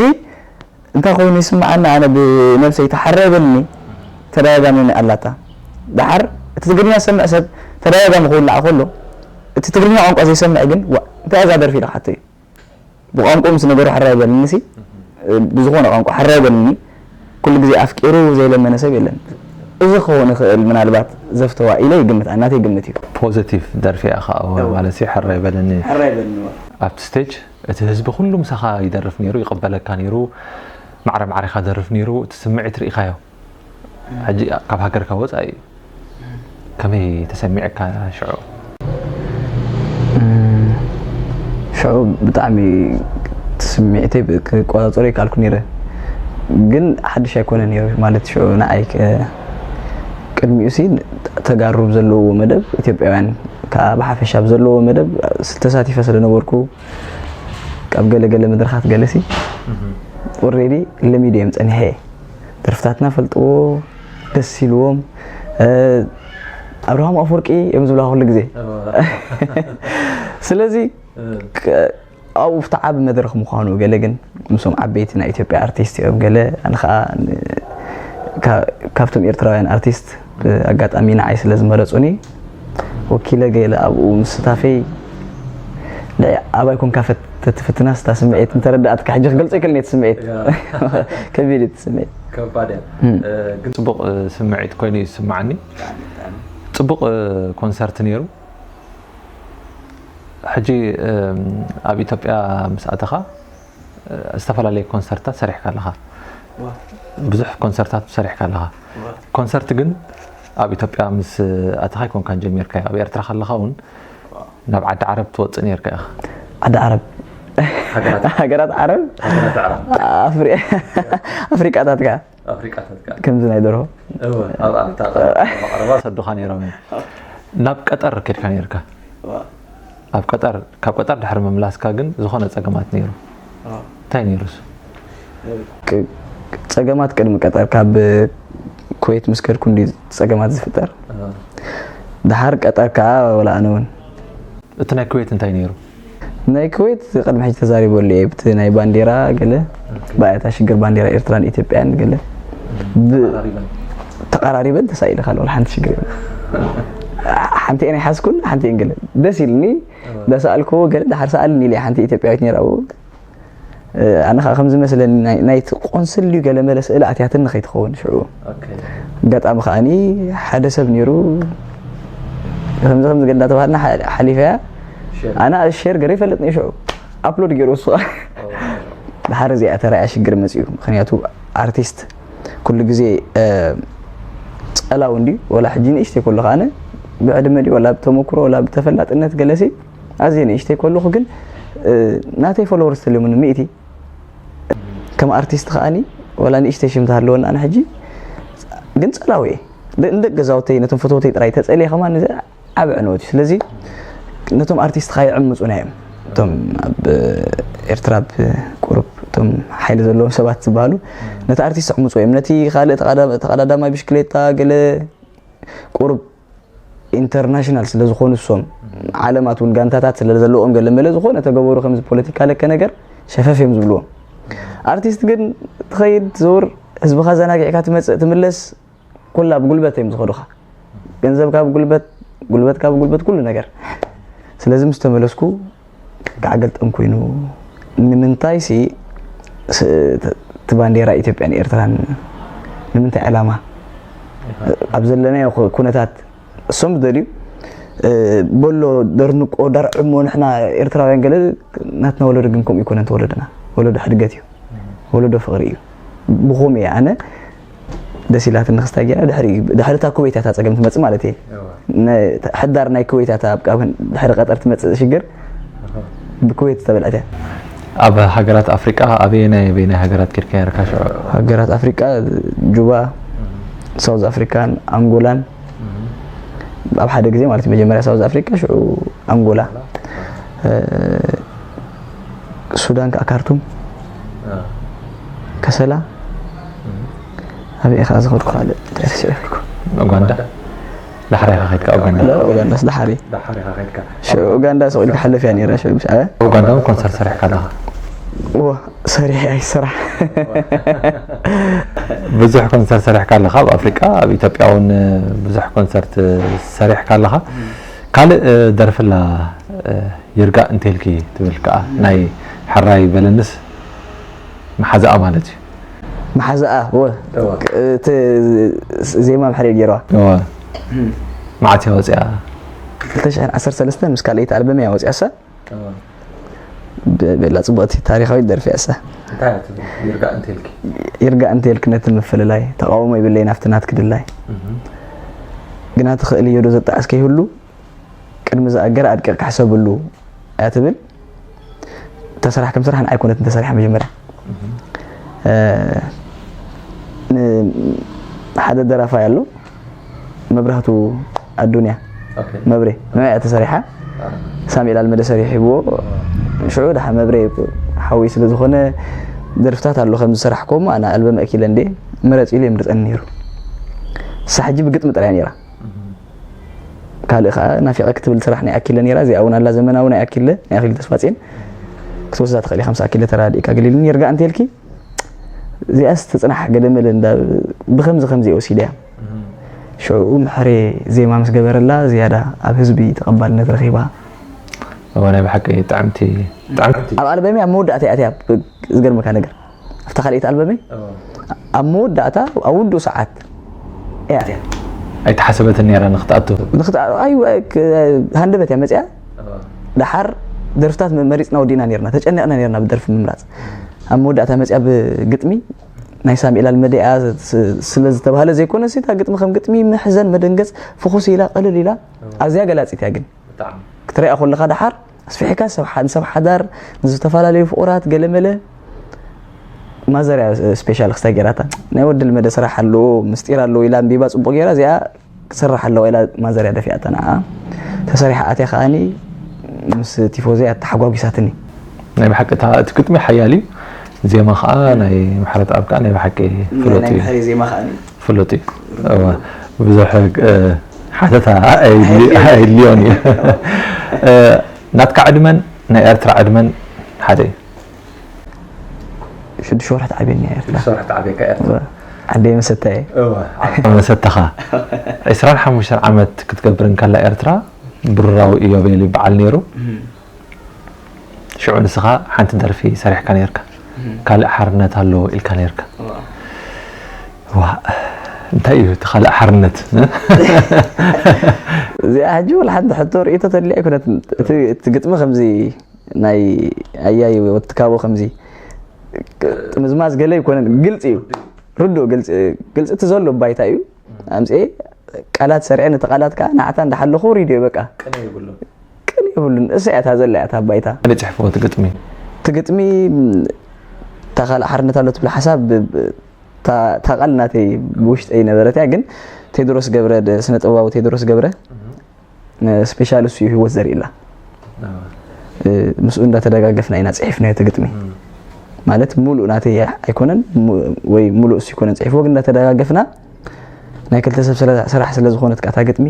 እንታይ ኮይኑ ይስምዓኒ ኣነ ብነብሰይ ተሓረበኒ ተደጋጋሚ ኣላታ ደሓር እቲ ትግርኛ ዝሰምዕ ሰብ ተደጋጋሚ ክውላዕ ከሎ እቲ ትግርኛ ቋንቋ ዘይሰምዕ ግን ዋ እንታይ እዛ ደርፊ ኢለ ክሓቶ እዩ ብቋንቋ ምስ ነገሩ ሕራይ በልኒ ሲ ብዝኾነ ቋንቋ ሕራይ በልኒ ኩሉ ግዜ ኣፍቂሩ ዘይለመነ ሰብ የለን እዚ ክኸውን ይኽእል ምናልባት ዘፍተዋ ኢለ ይግምት ኣናተይ ግምት እዩ ፖዘቲቭ ደርፊ እያ ከዓ ማለት ሕራይ በልኒ ሕራይ በልኒ ኣብቲ ስቴጅ እቲ ህዝቢ ኩሉ ምሳኻ ይደርፍ ነይሩ ይቕበለካ ነይሩ ማዕረ ማዕሪኻ ደርፍ ነይሩ እቲ ስምዒት ርኢኻዮ ሕጂ ካብ ሃገርካ ወፃኢ እዩ ከመይ ተሰሚዕካ ሽዑ ሽዑ ብጣዕሚ ስምዒተይ ክቆፃፀሮ ይከኣልኩ ነይረ ግን ሓድሽ ኣይኮነ ነይሩ ማለት ሽዑ ንዓይ ቅድሚኡ ሲ ተጋሩ ብዘለዎ መደብ ኢትዮጵያውያን ከዓ ብሓፈሻ ብዘለዎ መደብ ተሳቲፈ ስለነበርኩ ካብ ገለገለ መድረኻት ገለሲ ኦሬዲ ለሚደ እዮም ፀኒሐ ደርፍታትና ፈልጥዎ ደስ ኢልዎም ኣብርሃም ኣፈወርቂ እዮም ዝብላ ኩሉ ግዜ ስለዚ ኣብኡ እቲ ዓቢ መድረኽ ምዃኑ ገለ ግን ምስም ዓበይቲ ናይ ኢትዮጵያ ኣርቲስት እዮም ገለ ኣነ ከዓ ካብቶም ኤርትራውያን ኣርቲስት ኣጋጣሚ ንዓይ ስለ ዝመረፁኒ ወኪለ ገለ ኣብኡ ምስታፈይ ኣባይ ኮንካ ተትፍትና ስታ ስምዒት እንተረዳእትካ ሕጂ ክገልፆ ይክእል ነቲ ስምዒት ከቢድ እቲ ስምዒት ግን ፅቡቅ ስምዒት ኮይኑ እዩ ዝስማዓኒ ፅቡቅ ኮንሰርት ነይሩ ሕጂ ኣብ ኢትዮጵያ ምስ ኣተኻ ዝተፈላለየ ኮንሰርታት ሰሪሕካ ኣለኻ ብዙሕ ኮንሰርታት ሰሪሕካ ኣለኻ ኮንሰርት ግን ኣብ ኢትዮጵያ ምስ ኣተኻ ኣይኮንካን ጀሚርካዮ ኣብ ኤርትራ ከለኻ እውን ናብ ዓዲ ዓረብ ትወፅእ ነርካ ኢኻ ዓዲ ዓረብ ሃገራት ዓረብ ኣፍሪቃታት ከ ኣፍሪቃታት ከ ከምዚ ናይ ደርሆ ኣብታ ቀረባ ሰዱኻ ነይሮም እዮም ናብ ቀጠር ከድካ ነርካ ኣብ ቀጠር ካብ ቀጠር ድሕሪ ምምላስካ ግን ዝኾነ ፀገማት ነይሩ እንታይ ነይሩ ፀገማት ቅድሚ ቀጠር ካብ ኩዌት ምስ ከድኩ እንዲ ፀገማት ዝፍጠር ድሓር ቀጠር ከዓ ወላ ኣነ እውን እቲ ናይ ኩዌት እንታይ ነይሩ ናይ ኩዌት ቅድሚ ሕጂ ተዛሪበሉ እየ ብቲ ናይ ባንዴራ ገለ ብኣያታ ሽግር ባንዴራ ኤርትራን ኢትዮጵያን ገለ ተቃራሪበን ተሳኢለ ካል ወላ ሓንቲ ሽግር ሓንቲ እየን ኣይሓዝኩን ሓንቲ እየን ገለ ደስ ኢልኒ ዳሰኣልክዎ ገለ ድሓር ሰኣልኒ ኢለ ሓንቲ ኢትዮጵያዊት ነይራ ኣብኡ ኣነ ከዓ ከም ዝመስለኒ ናይቲ ቆንስል ድዩ ገለ መለ ስእሊ ኣትያትኒ ከይትኸውን ሽዑ ኣጋጣሚ ከዓኒ ሓደ ሰብ ነይሩ ከምዚ ከምዚ ገለ እንዳተባሃልና ሓሊፈያ ኣነ ሸር ገረ ይፈልጥኒ ሽዑ ኣፕሎድ ገይሩ እሱ ከዓ ድሓር እዚኣ ተራያ ሽግር መፅኡ ምክንያቱ ኣርቲስት ኩሉ ግዜ ፀላው እንድዩ ወላ ሕጂ ንእሽተይ ከሎ ከዓነ ብዕድመ ድዩ ወላ ብተመክሮ ወላ ብተፈላጥነት ገለሲ ኣዝየ ንእሽተይ ከለኹ ግን ናተይ ፎሎወርስ ተልዮምኒ ሚእቲ ከም ኣርቲስት ከዓኒ ወላ ንእሽተይ ሽም ተሃለወኒ ኣነ ሕጂ ግን ጸላዊ እየ ንደቂ ገዛውተይ ነቶም ፈተውተይ ጥራይ ተጸልየ ከማን እዚ ዓብ ዕንወት እዩ ስለዚ ነቶም ኣርቲስት ከይዕምጹና እዮም እቶም ኣብ ኤርትራ ቁሩብ እቶም ሓይሊ ዘለዎም ሰባት ዝበሃሉ ነቲ ኣርቲስት ዕምጹ እዮም ነቲ ካልእ ተቐዳዳማይ ብሽክሌታ ገለ ቁሩብ ኢንተርናሽናል ስለ ዝኾኑ እሶም ዓለማት እውን ጋንታታት ስለ ዘለዎም ገለ መለ ዝኾነ ተገበሩ ከምዚ ፖለቲካ ለከ ነገር ሸፈፍ እዮም ዝብልዎም ኣርቲስት ግን ትኸይድ ትዘውር ህዝብኻ ዘናጊዕካ ትመፅእ ትምለስ ኩላ ብጉልበት እዮም ዝኸዱኻ ገንዘብካ ብጉልበት ጉልበትካ ብጉልበት ኩሉ ነገር ስለዚ ምስ ተመለስኩ ጋዕገልጠም ኮይኑ ንምንታይ ሲ እቲ ባንዴራ ኢትዮጵያን ኤርትራን ንምንታይ ዕላማ ኣብ ዘለናዮ ኩነታት እሶም ዝደልዩ በሎ ደርንቆ ዳርዕሞ ንሕና ኤርትራውያን ገለ ናትና ወለዶ ግን ከምኡ ይኮነን ተወለደና ወለዶ ሕድገት እዩ ወለዶ ፍቕሪ እዩ ብኹም እየ ኣነ ደስ ኢላትኒ ክስታይ ገይራ ድሕሪ ድሕሪ እታ ኩዌት እያ እታ ፀገም ትመፅእ ማለት እየ ሕዳር ናይ ኩዌት እያ እታ ኣብ ቃብን ድሕሪ ቀጠር ትመፅእ ሽግር ብኩዌት ዝተበልዐት እያ ኣብ ሃገራት ኣፍሪቃ ኣበየናይ ኣበየናይ ሃገራት ኬድካ ነርካ ሽዑ ሃገራት ኣፍሪቃ ጁባ ሳውዝ ኣፍሪካን ኣንጎላን ኣብ ሓደ ግዜ ማለት መጀመርያ ሳውዝ ኣፍሪካ ሽዑ ኣንጎላ ሱዳን ከዓ ካርቱም ከሰላ ኣበይ ከዓ ዝኸድኩ ካልእ እንታይ ረሲዐ ኡጋንዳ ዳሕራይ ኢኻ ከድካ ኡጋንዳ ኡጋንዳስ ዳሓሪ ኡጋንዳ ሰቕ ኢልካ ሓለፍ እያ ነራ ሽዑ ምስ ዓበ ኡጋንዳ እውን ኮንሰርት ሰሪሕካ ኣለኻ ሰሪሐ ኣይሰራሕ ብዙሕ ኮንሰርት ሰሪሕካ ኣለኻ ኣብ ኣፍሪቃ ኣብ ኢትዮጵያ እውን ብዙሕ ኮንሰርት ሰሪሕካ ኣለኻ ካልእ ደርፍላ ይርጋእ እንተልኪ ትብል ከዓ ናይ ሕራይ በለንስ መሓዛኣ ማለት እዩ መሓዛኣ ወ እቲ ዜማ ምሕር ገይረዋ መዓት እያ ወፅያ 2013 ምስ ካልኣይቲ ኣልበም እያ ወፅያሳ ቤላ ፅቡቕቲ ታሪካዊት ደርፊ እያ እሳ ይርጋእ እንተልክ ነቲ ምፍልላይ ተቃውሞ ይብለይ ናብቲ ናትክ ድላይ ግና ትኽእል እዮ ዶ ዘጣዕስ ከይህሉ ቅድሚ ዝኣገረ ኣድቂቕካ ሕሰብሉ እያ ትብል ተስራሕ ከም ስራሕ ንዓይ ኮነት እንተሰሪሓ መጀመርያ ሓደ ደራፋይ ኣሎ መብራህቱ ኣዱንያ መብሬ ንያ ተሰሪሓ ሳሚኤል ኣልመደ ሰሪሑ ሂብዎ ሽዑ ድሓ መብሬ ሓወይ ስለ ዝኾነ ደርፍታት ኣሎ ከም ዝሰራሕኮሞ ኣነ ኣልበም ኣኪለ እንዴ ምረፅ ኢሉ የምርፀኒ ነይሩ ሳሕጂ ብግጥሚ ጥራይ ነይራ ካልእ ከዓ ናፊቐ ክትብል ስራሕ ናይ ኣኪለ ነይራ እዚኣ እውን ኣላ ዘመናዊ ናይ ኣኪለ ናይ ኣኪለ ተስፋፅን ክትወስዳ ትኽእል ኢኻ ምስ ኣኪለ ተራዲእካ ገሊልኒ ይርጋእ እንተልኪ እዚኣስ ትፅናሕ ገለመለ እንዳ ብከምዚ ከምዚ ወሲደ እያ ሽዑ ምሕሬ ዜማ ምስ ገበረላ ዝያዳ ኣብ ህዝቢ ተቐባልነት ረኺባ እዋ ናይ ብሓቂ ጥዕምቲ ጥዕምቲ ኣብ ኣልበምያ ኣብ መወዳእታ እያ እቲያ ዝገርመካ ነገር ኣብታ ካልኣይቲ ኣልበመይ ኣብ መወዳእታ ኣብ ውዱእ ሰዓት እያ እቲያ ኣይተሓሰበትን ነራ ንክትኣቱ ሃንደበት እያ መፅያ ደሓር ደርፍታት መሪፅና ወዲእና ነርና ተጨነቕና ነርና ብደርፊ ምምራፅ ኣብ መወዳእታ መፅያ ብግጥሚ ናይ ሳሙኤል ኣልመደኣ ስለ ዝተባህለ ዘይኮነ ሲታ ግጥሚ ከም ግጥሚ መሕዘን መደንገፅ ፍኹስ ኢላ ቅልል ኢላ ኣዝያ ገላፂት እያ ግን ክትሪኣ ከለኻ ደሓር ኣስፊሕካ ንሰብ ሓዳር ንዝተፈላለዩ ፍቑራት ገለመለ ማዘርያ ስፔሻል ክስታይ ገይራታ ናይ ወዲ ልመደ ስራሕ ኣለዎ ምስጢር ኣለዎ ኢላ ኣንቢባ ፅቡቕ ገይራ እዚኣ ክስራሕ ኣለዋ ኢላ ማዘርያ ደፊኣታ ንዓ ተሰሪሓ ኣትያ ከዓኒ ምስ ቲፎዘይ ኣተሓጓጒሳትኒ ናይ ብሓቂ እቲ ግጥሚ ሓያል እዩ ዜማ ከዓ ናይ ምሕረት ኣብ ከዓ ናይ ብሓቂ ፍሉጥ እዩ ዜማ ከዓ ፍሉጥ እዩ ብዙሕ ሓተታ ኣይድልዮን እዩ ናትካ ዕድመን ናይ ኤርትራ ዕድመን ሓደ እዩ ሽዱሽተ ወርሒ ተዓብየኒ እያ ኤርትራ ሽዱሽተ ወርሒ ተዓብየካ ኤርትራ ዓደይ መሰታ እየ መሰተኻ ዕስራን ሓሙሽተን ዓመት ክትገብር እንከላ ኤርትራ ብሩራዊ ኢዮቤል ይበዓል ነይሩ ሽዑ ንስኻ ሓንቲ ደርፊ ሰሪሕካ ነርካ ካልእ ሓርነት ኣለዎ ኢልካ ነርካ ዋ እንታይ እዩ እቲ ካልእ ሓርነት እዚኣ ሕጂ ወላ ሓንቲ ሕቶ ርእቶ ተድልያ ኣይኮነት እቲ ግጥሚ ከምዚ ናይ ኣያይ ወትካቦ ከምዚ ጥምዝማዝ ገለ ኣይኮነን ግልፂ እዩ ርዱእ ግልፂ እቲ ዘሎ ባይታ እዩ ኣምፅኤ ቃላት ሰሪዐ ነቲ ቃላት ከዓ ንዓታ እንዳሓለኹ ሪድዮ በቃ ቅኔ የብሉን ቅኔ የብሉን እሳ እያ እታ ዘላ እያ እታ ባይታ መን ይፅሕፍዎ እቲ ግጥሚ እቲ ግጥሚ እታ ካልእ ሓርነት ኣሎ ትብል ሓሳብ እታ ቃል ናተይ ብውሽጠይ ነበረት እያ ግን ቴድሮስ ገብረ ስነ ጥበባዊ ቴድሮስ ገብረ ስፔሻል እሱ እዩ ህይወት ዘርእላ ምስኡ እንዳተደጋገፍና ኢና ፅሒፍናዮ እቲ ግጥሚ ማለት ሙሉእ ናተይ ኣይኮነን ወይ ሙሉእ እሱ ይኮነን ፅሒፍዎ ግን እንዳተደጋገፍና ናይ ክልተ ሰብ ስራሕ ስለ ዝኾነት ከኣ እታ ግጥሚ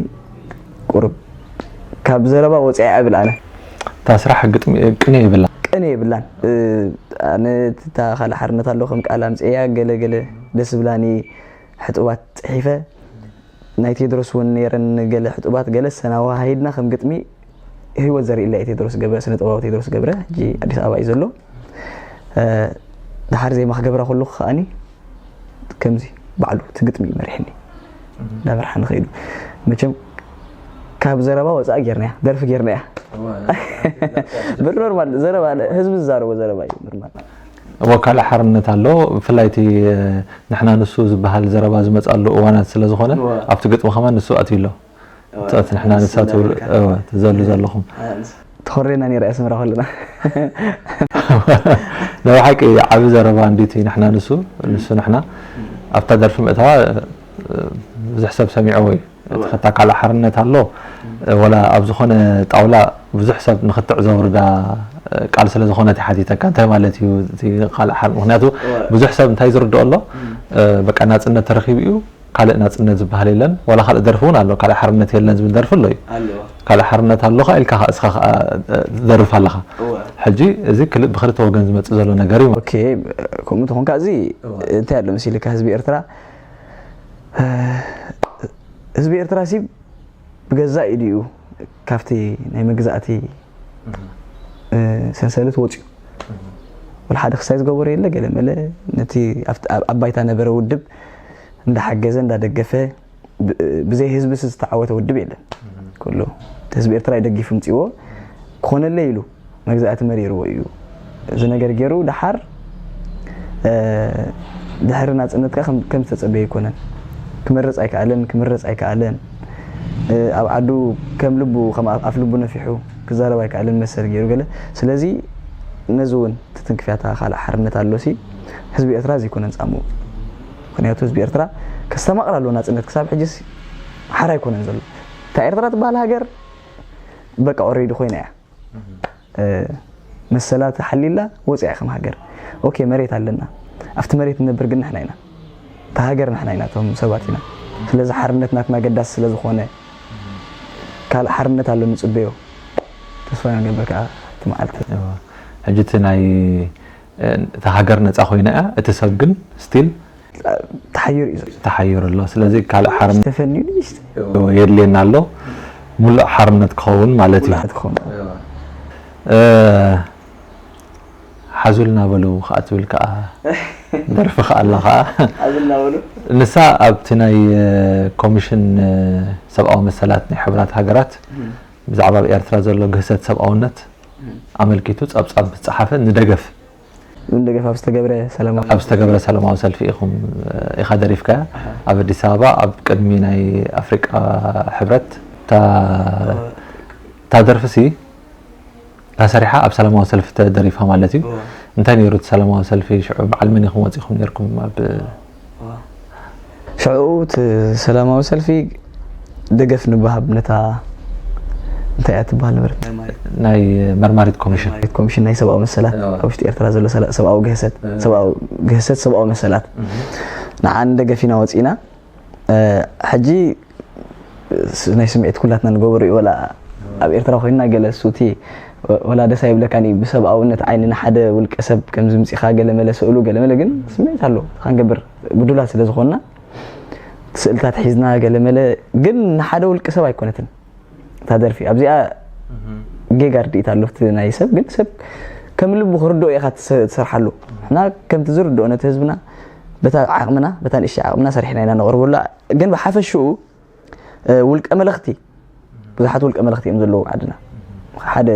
ቁሩብ ካብ ዘረባ ወፂኣ እብል ኣነ እታ ስራሕ ግጥሚ ቅኔ የብላ ቅኔ የብላን ኣነ እታ ካልእ ሓርነት ኣሎ ከም ቃል ኣምፅእያ ገለ ገለ ደስ ዝብላኒ ሕጡባት ፅሒፈ ናይ ቴድሮስ እውን ነይረን ገለ ሕጡባት ገለ ሰናዋሃሂድና ከም ግጥሚ ህይወት ዘርእላ እዩ ቴድሮስ ገብረ ስነ ጥበባዊ ቴድሮስ ገብረ ሕጂ ኣዲስ ኣበባ እዩ ዘሎ እ፣ ድሓር ዜማ ክገብራ ከለኹ ከኣኒ ከምዚ ባዕሉ እቲ ግጥሚ እዩ መሪሕኒ። እንዳመርሓኒ ከይዱ። መቸም ካብ ዘረባ ወፃኢ ጌርናያ፣ ደርፊ ጌርናያ። ብኖርማል ዘረባ፣ ህዝቢ ዝዛረቦ ዘረባ እዩ ኖርማል። እሞ ካልእ ሓርነት ኣሎ። ብፍላይ እቲ ንሕና ንሱ ዝበሃል ዘረባ ዝመፅኣሉ እዋናት ስለ ዝኾነ ኣብቲ ግጥሚ ከማን ንሱ ኣትዩ ኣሎ። እቲ ንሕና ንሳ ትብሉ እወ፣ ትዘሉ ዘለኹም። ተኾሬና ነይራ እያ ኣስመራ ከለና። ናይ ሓቂ ዓቢ ዘረባ እንዲቲ ንሕና ንሱ ንሱ ንሕና ኣብታ ደርፊ ምእታዋ ብዙሕ ሰብ ሰሚዕዎ እዩ። እቲ ከታ ካልእ ሓርነት ኣሎ ወላ ኣብ ዝኾነ ጣውላ ብዙሕ ሰብ ንክትዕ ዘውርዳ ቃል ስለ ዝኾነት ይሓቲተካ እንታይ ማለት እዩ እቲ ካልእ ሓር ምክንያቱ ብዙሕ ሰብ እንታይ ዝርድኦ ኣሎ በቃ ናፅነት ተረኪቡ እዩ ካልእ ናፅነት ዝበሃል የለን ዋላ ካልእ ደርፊ እውን ኣሎ ካልእ ሓርነት የለን ዝብል ደርፊ ኣሎ እዩ ኣለዋ ካልእ ሓርነት ኣሎ ከዓ ኢልካ ከዓ እስኻ ከዓ ትደርፍ ኣለኻ እወ ሕጂ እዚ ክል- ብክልተ ወገን ዝመፅእ ዘሎ ነገር እዩ ኦኬ ከምኡ ተኾንካ እዚ እንታይ ኣሎ መሲልካ ህዝቢ ኤርትራ ህዝቢ ኤርትራ ሲ ብገዛእ ኢዱ እዩ ካብቲ ናይ መግዛእቲ ሰንሰለት ወፅዩ ወላ ሓደ ክሳይ ዝገበሮ የለ ገለ መለ ነቲ ኣብቲ- ኣብ ኣብ ባይታ ነበረ ውድብ እንዳሓገዘ እንዳደገፈ ብ- ብዘይ ህዝቢ ስ ዝተዓወተ ውድብ የለን ኩሉ እቲ ህዝቢ ኤርትራ እዩ ደጊፉ ምፅዎ ክኾነለይ ኢሉ መግዛእቲ መሪርዎ እዩ እዚ ነገር ገይሩ ደሓር ድሕሪ ናፅነት ከዓ ከም ዝተፀበየ ኣይኮነን ክመርፅ ኣይከኣለን ክምረፅ ኣይከኣለን ኣብ ዓዱ ከም ልቡ ከም ኣፍ ልቡ ነፊሑ ክዛረብ ኣይከኣለን መሰል ገይሩ ገለ ስለዚ ነዚ እውን ትትንክፍያታ ካልእ ሓርነት ኣሎ ሲ ህዝቢ ኤርትራ ዘይኮነን ፃምኡ ምክንያቱ ህዝቢ ኤርትራ ከስተማቕር ኣለዎ ናፅነት ክሳብ ሕጅስ ሓራ ኣይኮነን ዘሎ እታ ኤርትራ ትበሃል ሃገር በቃ ኦሬዲ ኮይና እያ መሰላ ተሓሊላ ወፂኣ ከም ሃገር ኦኬ መሬት ኣለና ኣብቲ መሬት ንነብር ግን ንሕና ኢና እታ ሃገር ንሕና ኢና እቶም ሰባት ኢና ስለዚ ሓርነት ናትና ገዳሲ ስለ ዝኾነ ካልእ ሓርነት ኣሎ ንፅበዮ ተስፋ ኢና ንገብር ከዓ እቲ መዓልቲ ሕጂ እቲ ናይ እታ ሃገር ነፃ ኮይና እያ እቲ ሰብ ግን ስቲል ተሓይሩ እዩ ዘሎ ተሓይሩ ኣሎ ስለዚ ካልእ ሓርነት ተፈንዩ ንእሽተ የድልየና ኣሎ ሙሉእ ሓርነት ክኸውን ማለት እዩ ትኸውን ሓዙልና በሉ ከዓ ትብል ከዓ ደርፊ ከዓ ኣላ ከዓ ኣዝልና በሉ ንሳ ኣብቲ ናይ ኮሚሽን ሰብኣዊ መሰላት ናይ ሕብራት ሃገራት ብዛዕባ ኣብ ኤርትራ ዘሎ ግህሰት ሰብኣውነት ኣመልኪቱ ጸብጻብ ምስ ጸሓፈ ንደገፍ ንደገፍ ኣብ ዝተገብረ ሰላማዊ ኣብ ዝተገብረ ሰላማዊ ሰልፊ ኢኹም ኢኻ ደሪፍካያ ኣብ ኣዲስ ኣበባ ኣብ ቅድሚ ናይ ኣፍሪቃ ሕብረት እታ ደርፊ ሲ እታ ሰሪሓ ኣብ ሰላማዊ ሰልፊ ተደሪፋ ማለት እዩ እንታይ ነይሩ እቲ ሰላማዊ ሰልፊ ሽዑ በዓል መን ኢኹም ወፂኹም ነርኩም ኣብ ሽዑ እቲ ሰላማዊ ሰልፊ ደገፍ ንባሃብ ነታ እንታይ እያ ትበሃል ነበረት ናይ መርማሪት ኮሚሽን ኮሚሽን ናይ ሰብኣዊ መሰላት ኣብ ውሽጢ ኤርትራ ዘሎ ሰብኣዊ ግህሰት ሰብኣዊ ግህሰት ሰብኣዊ መሰላት ንዓ ንደገፍ ኢና ወፂና ሕጂ ናይ ስምዒት ኩላትና ንገብሮ እዩ ወላ ኣብ ኤርትራ ኮይንና ገለ ሱቲ ወላ ደስ ኣይብለካን እዩ ብሰብኣውነት ዓይኒ ንሓደ ውልቀ ሰብ ከም ዝምፅኻ ገለ መለ ስእሉ ገለ መለ ግን ስምዒት ኣሎ ካንገብር ብዱላት ስለ ዝኾንና ስእልታት ሒዝና ገለ መለ ግን ንሓደ ውልቀ ሰብ ኣይኮነትን እታ ደርፊ ኣብዚኣ ጌጋ ርድኢት ኣሎ እቲ ናይ ሰብ ግን ሰብ ከም ልቡ ክርድኦ ኢኻ ትሰርሓሉ ንሕና ከምቲ ዝርድኦ ነቲ ህዝብና በታ ዓቕምና በታ ንእሽተይ ዓቕምና ሰሪሕና ኢና ነቕርበሉ ግን ብሓፈሽኡ ውልቀ መለኽቲ ብዙሓት ውልቀ መለኽቲ እዮም ዘለዉ ዓድና ሓደ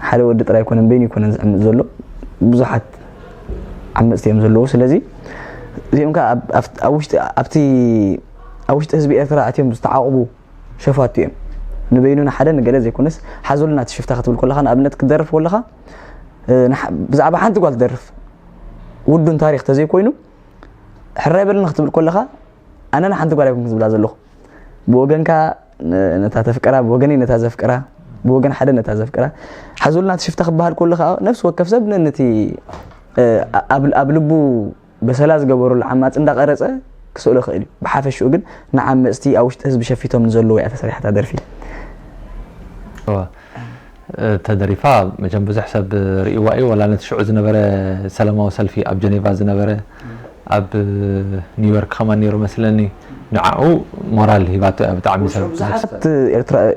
ሓደ ወዲ ጥራይ ኣይኮነን በይኑ ኣይኮነን ዝዕምፅ ዘሎ ብዙሓት ዓመፅቲ እዮም ዘለዉ ስለዚ እዚኦም ከዓ ኣብቲ ኣብ ውሽጢ ህዝቢ ኤርትራ ኣትዮም ዝተዓቕቡ ሸፋቱ እዮም ንበይኑ ንሓደ ንገለ ዘይኮነስ ሓዙልና እቲ ሽፍታ ክትብል ከለካ ንኣብነት ክትደርፍ ከለካ ብዛዕባ ሓንቲ ጓል ትደርፍ ውዱን ታሪክ ተዘይኮይኑ ሕራይ በለኒ ክትብል ከለካ ኣነ ንሓንቲ ጓል ኣይኮንኩ ዝብላ ዘለኹ ብወገንካ ነታ ተፍቅራ ብወገነይ ነታ ዘፍቅራ ብወገን ሓደ ነታ ዘፍቅራ ሓዙልና እቲ ሽፍታ ክበሃል ከሎ ከዓ ነፍሲ ወከፍ ሰብ ነቲ ኣብ ልቡ በሰላ ዝገበረሉ ዓማፂ እንዳቐረፀ ክስእሎ ይኽእል እዩ። ብሓፈሽኡ ግን ንዓመፅቲ ኣብ ውሽጢ ህዝቢ ሸፊቶም ንዘለዉ እያ ተሰሪሓ እታ ደርፊ። ተደሪፋ መቸም ብዙሕ ሰብ ርእይዋ እዩ፣ ዋላ ነቲ ሽዑ ዝነበረ ሰላማዊ ሰልፊ ኣብ ጀኔቫ ዝነበረ ኣብ ኒውዮርክ ከማን ነይሩ መስለኒ፣ ንዓኡ ሞራል ሂባቶ እያ ብጣዕሚ ሰብ። ብዙሓት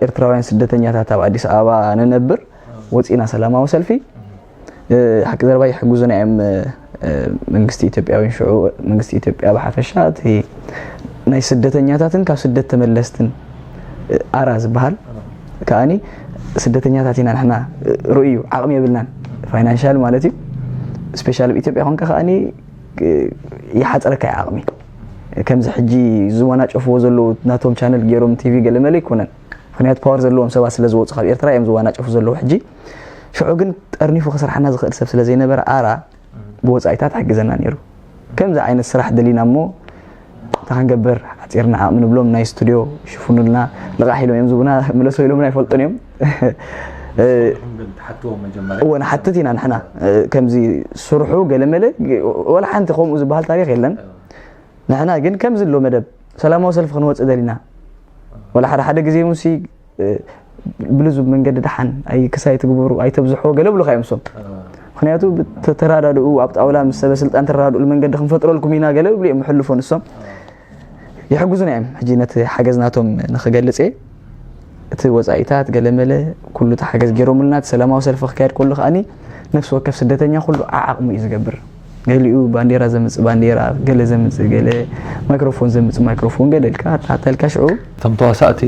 ኤርትራውያን ስደተኛታት ኣብ ኣዲስ ኣበባ ንነብር ወፂና ሰላማዊ ሰልፊ ሓቂ ዘረባ ይሕግዙና እዮም። መንግስቲ ኢትዮጵያ ወይ ሽዑ መንግስቲ ኢትዮጵያ ብሓፈሻ እቲ ናይ ስደተኛታትን ካብ ስደት ተመለስትን ኣራ ዝበሃል ከዓኒ ስደተኛታት ኢና ንሕና ርእዩ ዓቕሚ የብልናን ፋይናንሻል ማለት እዩ። ስፔሻል ኣብ ኢትዮጵያ ኮንካ ከዓኒ ይሓፀረካ እዩ ዓቕሚ። ከምዚ ሕጂ ዝወናጨፍዎ ዘለዉ ናቶም ቻነል ገይሮም ቲቪ ገለመለ ኣይኮነን። ምክንያቱ ፓወር ዘለዎም ሰባት ስለ ዝወፁ ካብ ኤርትራ እዮም ዝወናጨፉ ዘለዉ። ሕጂ ሽዑ ግን ጠርኒፉ ክስርሓና ዝኽእል ሰብ ስለ ዘይነበረ ኣራ ብወፃኢታት ሓግዘና ነይሩ። ከምዚ ዓይነት ስራሕ ደሊና እሞ እንታይ ክንገብር ሓፂርና ዓቕሚ ንብሎም ናይ ስቱዲዮ ሽፉኑልና ልቓሕ ኢሎም እዮም ዝቡና ምለሶ ኢሎምና ኣይፈልጡን እዮም። እወ ንሓትት ኢና ንሕና ከምዚ ስርሑ ገለመለ ወላ ሓንቲ ከምኡ ዝበሃል ታሪክ የለን። ንሕና ግን ከምዚ ኣሎ መደብ ሰላማዊ ሰልፊ ክንወፅእ ደሊና ወላ ሓደ ሓደ ግዜ ሙሲ ብልዙብ መንገዲ ደሓን ኣይ ክሳይ ትግበሩ ኣይተብዝሖ ገለ ብሉካ እዮም ሶም። ምክንያቱ ተተራዳድኡ ኣብ ጣውላ ምስ ሰበ ስልጣን ተራዳድኡሉ መንገዲ ክንፈጥረልኩም ኢና ገለ ብሉ እዮም ሕልፎ ንሶም። ይሕግዙና እዮም። ሕጂ ነቲ ሓገዝ ናቶም ንክገልፅ እየ። እቲ ወፃኢታት ገለመለ ኩሉ እቲ ሓገዝ ገይሮምልና እቲ ሰላማዊ ሰልፊ ክካየድ ከሉ ከዓኒ ነፍሲ ወከፍ ስደተኛ ኩሉ ዓዓቕሙ እዩ ዝገብር። ገሊኡ ባንዴራ ዘምፅእ ባንዴራ፣ ገለ ዘምፅእ ገለ፣ ማይክሮፎን ዘምፅእ ማይክሮፎን ገለ ኢልካ ኣታልካ ሽዑ እቶም ተዋሳእቲ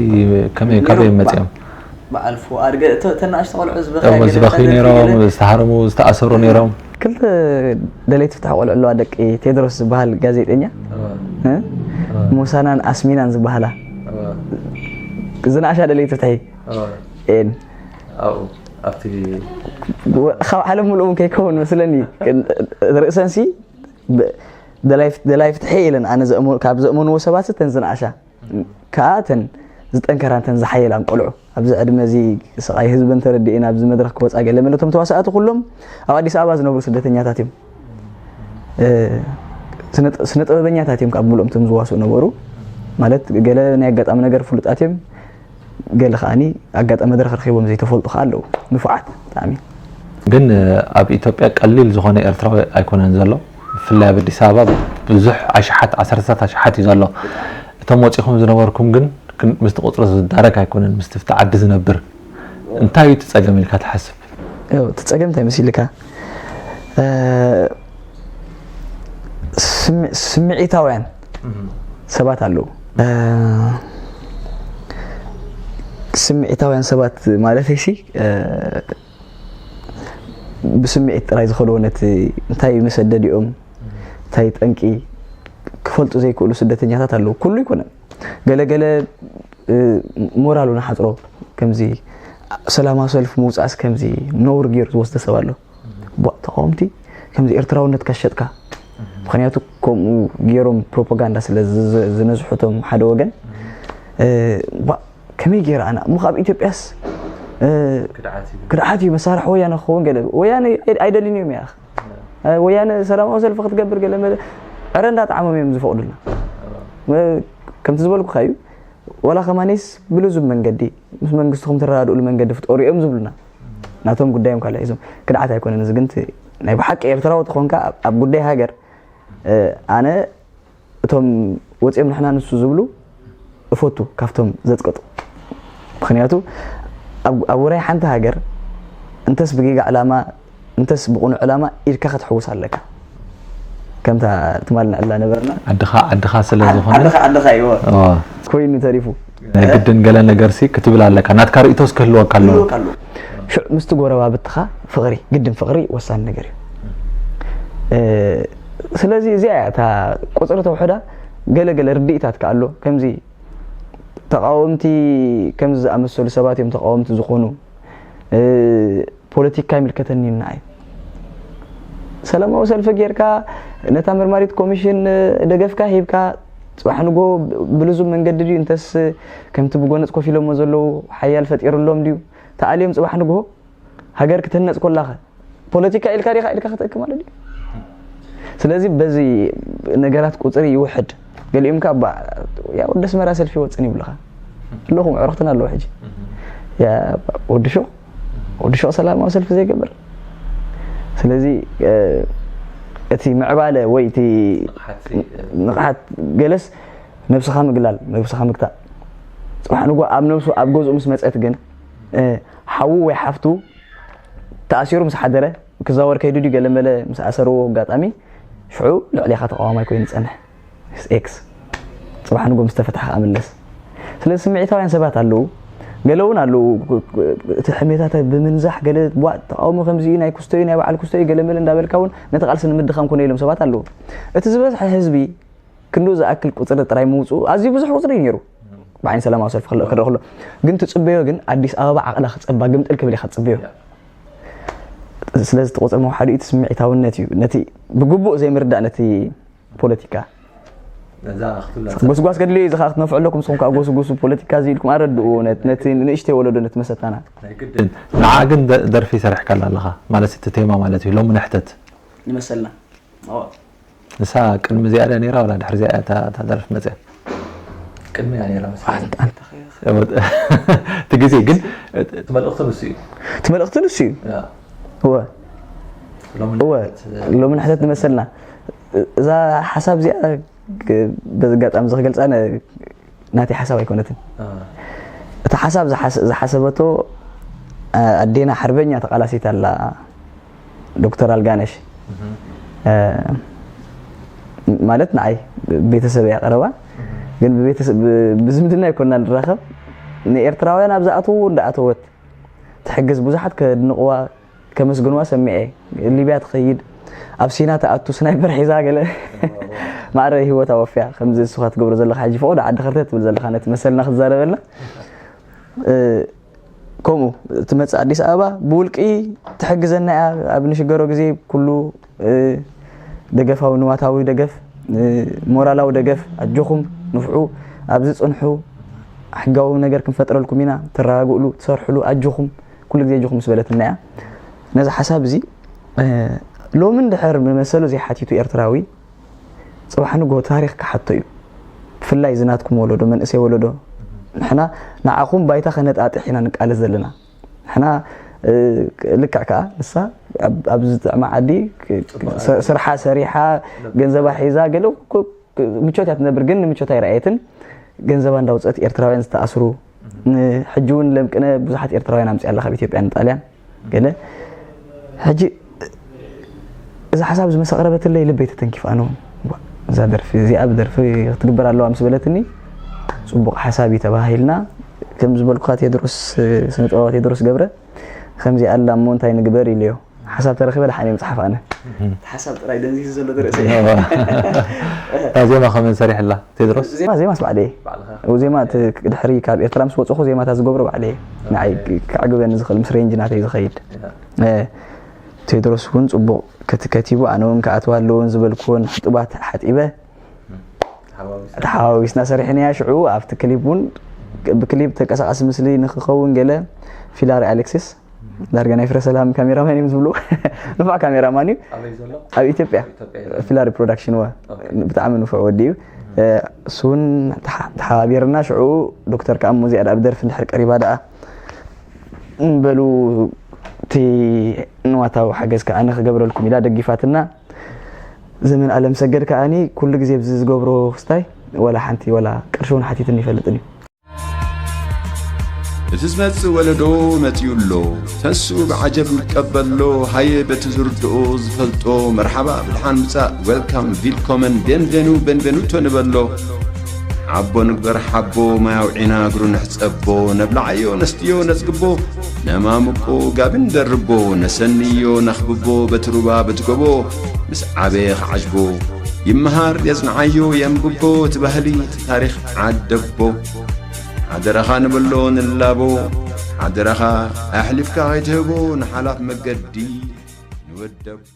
ከመይ ካበይ መፅኦም? በዓል ፉኣድ ተናእሽተ ቆልዑ ዝበኸያ ዝበኽዩ ነይሮም፣ ዝተሃረሙ ዝተኣሰሩ ነይሮም። ክልተ ደለይቲ ፍትሒ ቆልዑ ኣለዋ ደቂ ቴድሮስ ዝበሃል ጋዜጠኛ ሙሳናን ኣስሚናን ዝበሃላ ዝንኣሻ ደለይቲ ፍትሒ ኤን ኣብኡ ኣብቲ ካብ ዓለም ሙሉእ እውን ከይከውን መስለኒ ርእሰንሲ ደላይ ፍትሒ ኢለን ኣነ ካብ ዘእመንዎ ሰባት ተን ዝንኣሻ ከዓ ተን ዝጠንከራ ተን ዝሓየላን ቆልዑ ኣብዚ ዕድመ እዚ ስቃይ ህዝበን ተረዲኤን ኣብዚ መድረክ ክወፃ ገለ መለቶም ተዋሳእቲ ኩሎም ኣብ ኣዲስ ኣበባ ዝነብሩ ስደተኛታት እዮም። ስነ ጥበበኛታት እዮም ካብ ሙሉኦም ቶም ዝዋስኡ ነበሩ ማለት ገለ ናይ ኣጋጣሚ ነገር ፍሉጣት እዮም። ገለ ከዓኒ ኣጋጣሚ መድረኽ ረኺቦም ዘይተፈልጡ ከዓ ኣለዉ። ንፉዓት ብጣዕሚ። ግን ኣብ ኢትዮጵያ ቀሊል ዝኾነ ኤርትራዊ ኣይኮነን ዘሎ። ብፍላይ ኣብ ኣዲስ ኣበባ ብዙሕ ኣሽሓት ዓሰርታት ኣሽሓት እዩ ዘሎ። እቶም ወፂኹም ዝነበርኩም ግን ምስቲ ቁፅሪ ዝዳረግ ኣይኮነን ምስቲ ፍቲ ዓዲ ዝነብር። እንታይ እዩ እቲ ፀገም ኢልካ ትሓስብ? እቲ ፀገም እንታይ መሲልካ? ስምዒታውያን ሰባት ኣለዉ። ስምዒታውያን ሰባት ማለት ሲ ብስምዒት ጥራይ ዝኸድዎ ነቲ እንታይ መሰደዲኦም እንታይ ጠንቂ ክፈልጡ ዘይክእሉ ስደተኛታት ኣለዉ። ኩሉ ይኮነን ገለገለ ሞራሉ ንሓፅሮ ከምዚ ሰላማዊ ሰልፊ ምውፃእስ ከምዚ ነውር ገይሩ ዝወስደ ሰብ ኣሎ። ቧእ ተቃወምቲ ከምዚ ኤርትራውነትካ ሸጥካ። ምክንያቱ ከምኡ ገይሮም ፕሮፓጋንዳ ስለ ዝነዝሑ እቶም ሓደ ወገን ቧእ ከመይ ገይረ ኣነ እሞ ካብ ኢትዮጵያስ ክድዓት እዩ መሳርሒ ወያነ ክኸውን ገለ ወያነ ኣይደልን እዮም ያ ወያነ ሰላማዊ ሰልፊ ክትገብር ገለ መለ ዕረ እንዳጣዕሞም እዮም ዝፈቕዱልና። ከምቲ ዝበልኩካ እዩ ዋላ ከማኒስ ብልዙብ መንገዲ ምስ መንግስትኹም ትረዳድእሉ መንገዲ ፍጠሩ እዮም ዝብሉና። ናቶም ጉዳዮም ካልእ ሒዞም ክድዓት ኣይኮነን እዚ ግን ናይ ብሓቂ ኤርትራዊ ተኾንካ ኣብ ጉዳይ ሃገር ኣነ እቶም ወፂኦም ንሕና ንሱ ዝብሉ እፈቱ ካብቶም ዘፅቅጡ። ምክንያቱ ኣብ ውራይ ሓንቲ ሃገር እንተስ ብጌጋ ዕላማ እንተስ ብቁኑዕ ዕላማ ኢድካ ክትሕውስ ኣለካ። ከምታ ትማል ንዕላ ነበርና ዓድኻ ዓድኻ ስለ ዝኾነ ዓድኻ ዓድኻ እዩ ኮይኑ ተሪፉ ናይ ግድን ገለ ነገር ሲ ክትብል ኣለካ ናትካ ርእቶስ ክህልወካ ኣለዎ። ሽዕ ምስቲ ጎረባብትኻ ፍቕሪ ግድን ፍቕሪ ወሳኒ ነገር እዩ። ስለዚ እዚኣ እያ እታ ቁፅሪ ተውሕዳ ገለ ገለ ርድኢታት ከኣሎ ከምዚ ተቃወምቲ ከምዚ ዝኣመሰሉ ሰባት እዮም ተቃወምቲ ዝኾኑ ፖለቲካ ይምልከተኒ እዩ ንዓይ። ሰላማዊ ሰልፊ ጌርካ ነታ መርማሪት ኮሚሽን ደገፍካ ሂብካ ፅባሕ ንጎ ብልዙብ መንገዲ ድዩ እንተስ ከምቲ ብጎነፅ ኮፍ ኢሎሞ ዘለዉ ሓያል ፈጢሩሎም ድዩ ተኣልዮም ፅባሕ ንጎ ሃገር ክትህነፅ ኮላኸ ፖለቲካ ኢልካ ዲኻ ኢልካ ክትእክ ማለት ድዩ? ስለዚ በዚ ነገራት ቁፅሪ ይውሕድ። ገሊኦም ከ ባ ያ ወዲ ኣስመራ ሰልፊ ይወፅን ይብሉኻ ኣለኹም ዕረኽትን ኣለዉ ሕጂ ያ ወዲ ሹቕ ወዲ ሹቕ ሰላማዊ ሰልፊ ዘይገብር ስለዚ እቲ ምዕባለ ወይ እቲ ንቕሓት ገለስ ነብስኻ ምግላል ነብስኻ ምግታእ ፅባሕ ንጎ ኣብ ነብሱ ኣብ ገዝኡ ምስ መፀት ግን ሓዉ ወይ ሓፍቱ ተኣሲሩ ምስ ሓደረ ክዛወር ከይዱ ድዩ ገለ መለ ምስ ኣሰርዎ ኣጋጣሚ ሽዑ ልዕሌኻ ተቃዋማይ ኮይኑ ይጸንሕ። ኤክስ ጽባሕ ንጎ ምስ ተፈትሐ ከኣ ምለስ። ስለዚ ስምዒታውያን ሰባት ኣለዉ። ገለ እውን ኣለዉ እቲ ሕሜታታት ብምንዛሕ ገለ ቧእ ተቃውሞ ከምዚ እዩ ናይ ኩስቶ እዩ ናይ በዓል ኩስቶ እዩ ገለ መለ እንዳበልካ እውን ነቲ ቃልሲ ንምድኻም ኮነ ኢሎም ሰባት ኣለዉ። እቲ ዝበዝሐ ህዝቢ ክንድኡ ዝኣክል ቁጽሪ ጥራይ ምውጽኡ ኣዝዩ ብዙሕ ቁጽሪ እዩ ነይሩ። ብዓይኒ ሰላማዊ ሰልፊ ክልእ ክረእ ከሎ ግን ትጽበዮ ግን ኣዲስ ኣበባ ዓቕላ ክጸባ ግምጥል ክብል ኢኻ ትጽበዮ። ስለዚ እቲ ቁጽሪ ምውሓዱ እቲ ስምዒታውነት እዩ ነቲ ብግቡእ ዘይምርዳእ ነቲ ፖለቲካ ነዛ ክትብላ ጎስጓስ ከድልዮ እዩ ዝኻ ክትነፍዑ ኣለኩም ንስኹም ከዓ ጎስጉሱ ፖለቲካ እዚ ኢልኩም ኣረድኡ ነት- ነቲ ንእሽተይ ወለዶ ነቲ መሰታና ናይ ግድን ንዓ ግን ደ- ደርፊ ሰሪሕካላ ኣለኻ ማለት እቲ ቴማ ማለት እዩ ሎሚ ንሕተት ንመሰልና ንሳ ቅድሚ እዚኣ ድያ ነይራ ወላ ድሕሪ እዚኣ እያ እታ እታ ደርፊ መፅያ ቅድሚ እያ ነይራ መስለኒ እቲ ግዜ ግን እቲ መልእኽቲ ንሱ እዩ እቲ መልእኽቲ ንሱ እዩ ያ። እወ ሎሚ እወ ንሕተት ሎሚ ንሕተት ንመሰልና እዛ ሓሳብ እዚኣ ግ- በዚ ኣጋጣሚ እዚ ክገልፃ ነ- ናተይ ሓሳብ ኣይኮነትን አ፣ እቲ ሓሳብ ዝሓስ- ዝሓሰበቶ አ- ኣዴና ሓርበኛ ተቃላሲት ኣላ ዶክተር ኣልጋነሽ አ፣ ማለት ንዓይ ቤተሰብ እያ ቀረባ ግን ብቤተሰብ- ብ- ብዝምድና ኣይኮና ንራኸብ ንኤርትራውያን ኣብ ዝኣተዉ እንዳኣተወት ትሕግዝ ብዙሓት ከድንቕዋ ከመስግንዋ ሰሚዐ ሊብያ ትኸይድ ኣብ ሲና ትኣቱ ስናይፐር ሒዛ ገለ ማዕረ ህይወታ ወፍያ ከምዚ ንስኻ ትገብሮ ዘለኻ ሕጂ ፈቐዶ ዓዲ ከርተ ትብል ዘለኻ ነቲ መሰልና ክትዛረበልና እ፣ ከምኡ ትመፅእ ኣዲስ ኣበባ ብውልቂ ትሕግዘና እያ ኣብ ንሽገሮ ግዜ ኩሉ እ፣ ደገፋዊ ንዋታዊ ደገፍ እ፣ ሞራላዊ ደገፍ ኣጆኹም ንፍዑ ኣብዚ ፅንሑ ሕጋዊ ነገር ክንፈጥረልኩም ኢና ተረጋግእሉ ትሰርሕሉ ኣጆኹም ኩሉ ግዜ ኣጆኹም ምስ በለትና እያ ነዚ ሓሳብ እዚ እ፣ ሎሚ እንድሕር ንመሰሉ ዘይሓቲቱ ኤርትራዊ ፅባሕ ንጎ ታሪኽ ክሓቶ እዩ ብፍላይ ዝናትኩም ወለዶ መንእሰይ ወለዶ ንሕና ንዓኹም ባይታ ከነጣጥሕ ኢና ንቃለስ ዘለና ንሕና እ፣ ልክዕ ከዓ ንሳ ኣብ- ኣብዚ ጥዕማ ዓዲ ክ- ክ- ስ- ስርሓ ሰሪሓ ገንዘባ ሒዛ ገለ ኩ- ክ- ምቾት እያ ትነብር ግን ንምቾት ኣይረኣየትን ገንዘባ እንዳውፀት ኤርትራውያን ዝተኣስሩ ን- ሕጂ እውን ለምቅነ ብዙሓት ኤርትራውያን ኣምፅያ ኣላ ካብ ኢትዮጵያ ንጣልያን ገለ ሕጂ እዚ ሓሳብ እዚ ምስ ኣቕረበትለይ ልበይ ተተንኪፍ ኣነ እውን ዋ፣ እዛ ደርፊ እዚኣ ብደርፊ ክትግበር ኣለዋ ምስ በለትኒ ፅቡቕ ሓሳብ እዩ ተባሂልና ከም ዝበልኩኻ ቴድሮስ ስነ ጥበባ ቴድሮስ ገብረ ከምዚ ኣላ እሞ እንታይ ንግበር ኢለዮ ሓሳብ ተረኺበ ደሓን እየ ምፅሓፍ ኣነ ሓሳብ ጥራይ ደንዚዙ ዘሎ ርእሰ እታ ዜማ ከመን ሰሪሕላ ቴድሮስ ዜማ ዜማስ ባዕለየ ባዕልኻ ዜማ እቲ ድሕሪ ካብ ኤርትራ ምስ ወፅኹ ዜማታት ዝገብሮ ባዕለየ ንዓይ ከዕግበኒ ዝኽእል ምስ ሬንጅ ናተይ ዝኸይድ ያ። እ፣ ቴድሮስ እውን ፅቡቕ ከቲ ከቲቡ ኣነ እውን ክኣትዋ ኣለውን ዝበልክዎን ሕጡባት ሓጢበ ሓዋዊስ ተሓዋዊስና ሰሪሕናያ ሽዑ ኣብቲ ክሊፕ እውን ብክሊፕ ተንቀሳቃሲ ምስሊ ንክኸውን ገለ ፊላሪ ኣሌክሲስ ዳርጋ ናይ ፍረ ሰላም ካሜራማን እዮም ዝብሉ ንፋዕ ካሜራማን እዩ ኣበይ ዘሎ ኣብ ኢትዮጵያ ኢትዮጵያ እዩ ዘሎ። ፊላሪ ፕሮዳክሽን ወ ኦኬ። ብጣዕሚ ንፉዕ ወዲ እዩ እሱ እውን ተሓ- ተሓባቢርና ሽዑ ዶክተር ከዓ ሙዚያ ደኣ ብደርፊ እንድሕር ቀሪባ ደኣ በሉ እቲ ንዋታዊ ሓገዝ ከዓ ንክገብረልኩም ኢላ ደጊፋትና ዘመን ኣለም ሰገድ ከዓኒ ኩሉ ግዜ ብዚ ዝገብሮ ክስታይ ወላ ሓንቲ ወላ ቅርሺ እውን ሓቲትኒ ይፈልጥን እዩ እቲ ዝመጽእ ወለዶ መጺኡ ኣሎ። ተንስኡ ብዓጀብ ንቀበሎ። ሃየ በቲ ዝርድኦ ዝፈልጦ መርሓባ ብድሓን ምጻእ፣ ዌልካም፣ ቪልኮመን፣ ቤንቬኑ፣ ቤንቬኑቶ ንበሎ። ሓቦ ንግበር ሓቦ፣ ማይ ኣውዒና እግሩ ንሕጸቦ። ነብልዓዮ ነስትዮ ነጽግቦ፣ ነማምቆ ጋቢ ንደርቦ። ነሰንዮ ነኽብቦ በቲ ሩባ በቲ ጎቦ። ምስ ዓበየ ክዓጅቦ ይመሃር የጽንዓዮ የንብቦ። እቲ ባህሊ እቲ ታሪኽ ዓደቦ። ሓደራኻ ንብሎ ንላቦ ሓደራኻ ኣሕሊፍካ ከይትህቦ ንሓላፍ መገዲ ንወደቦ።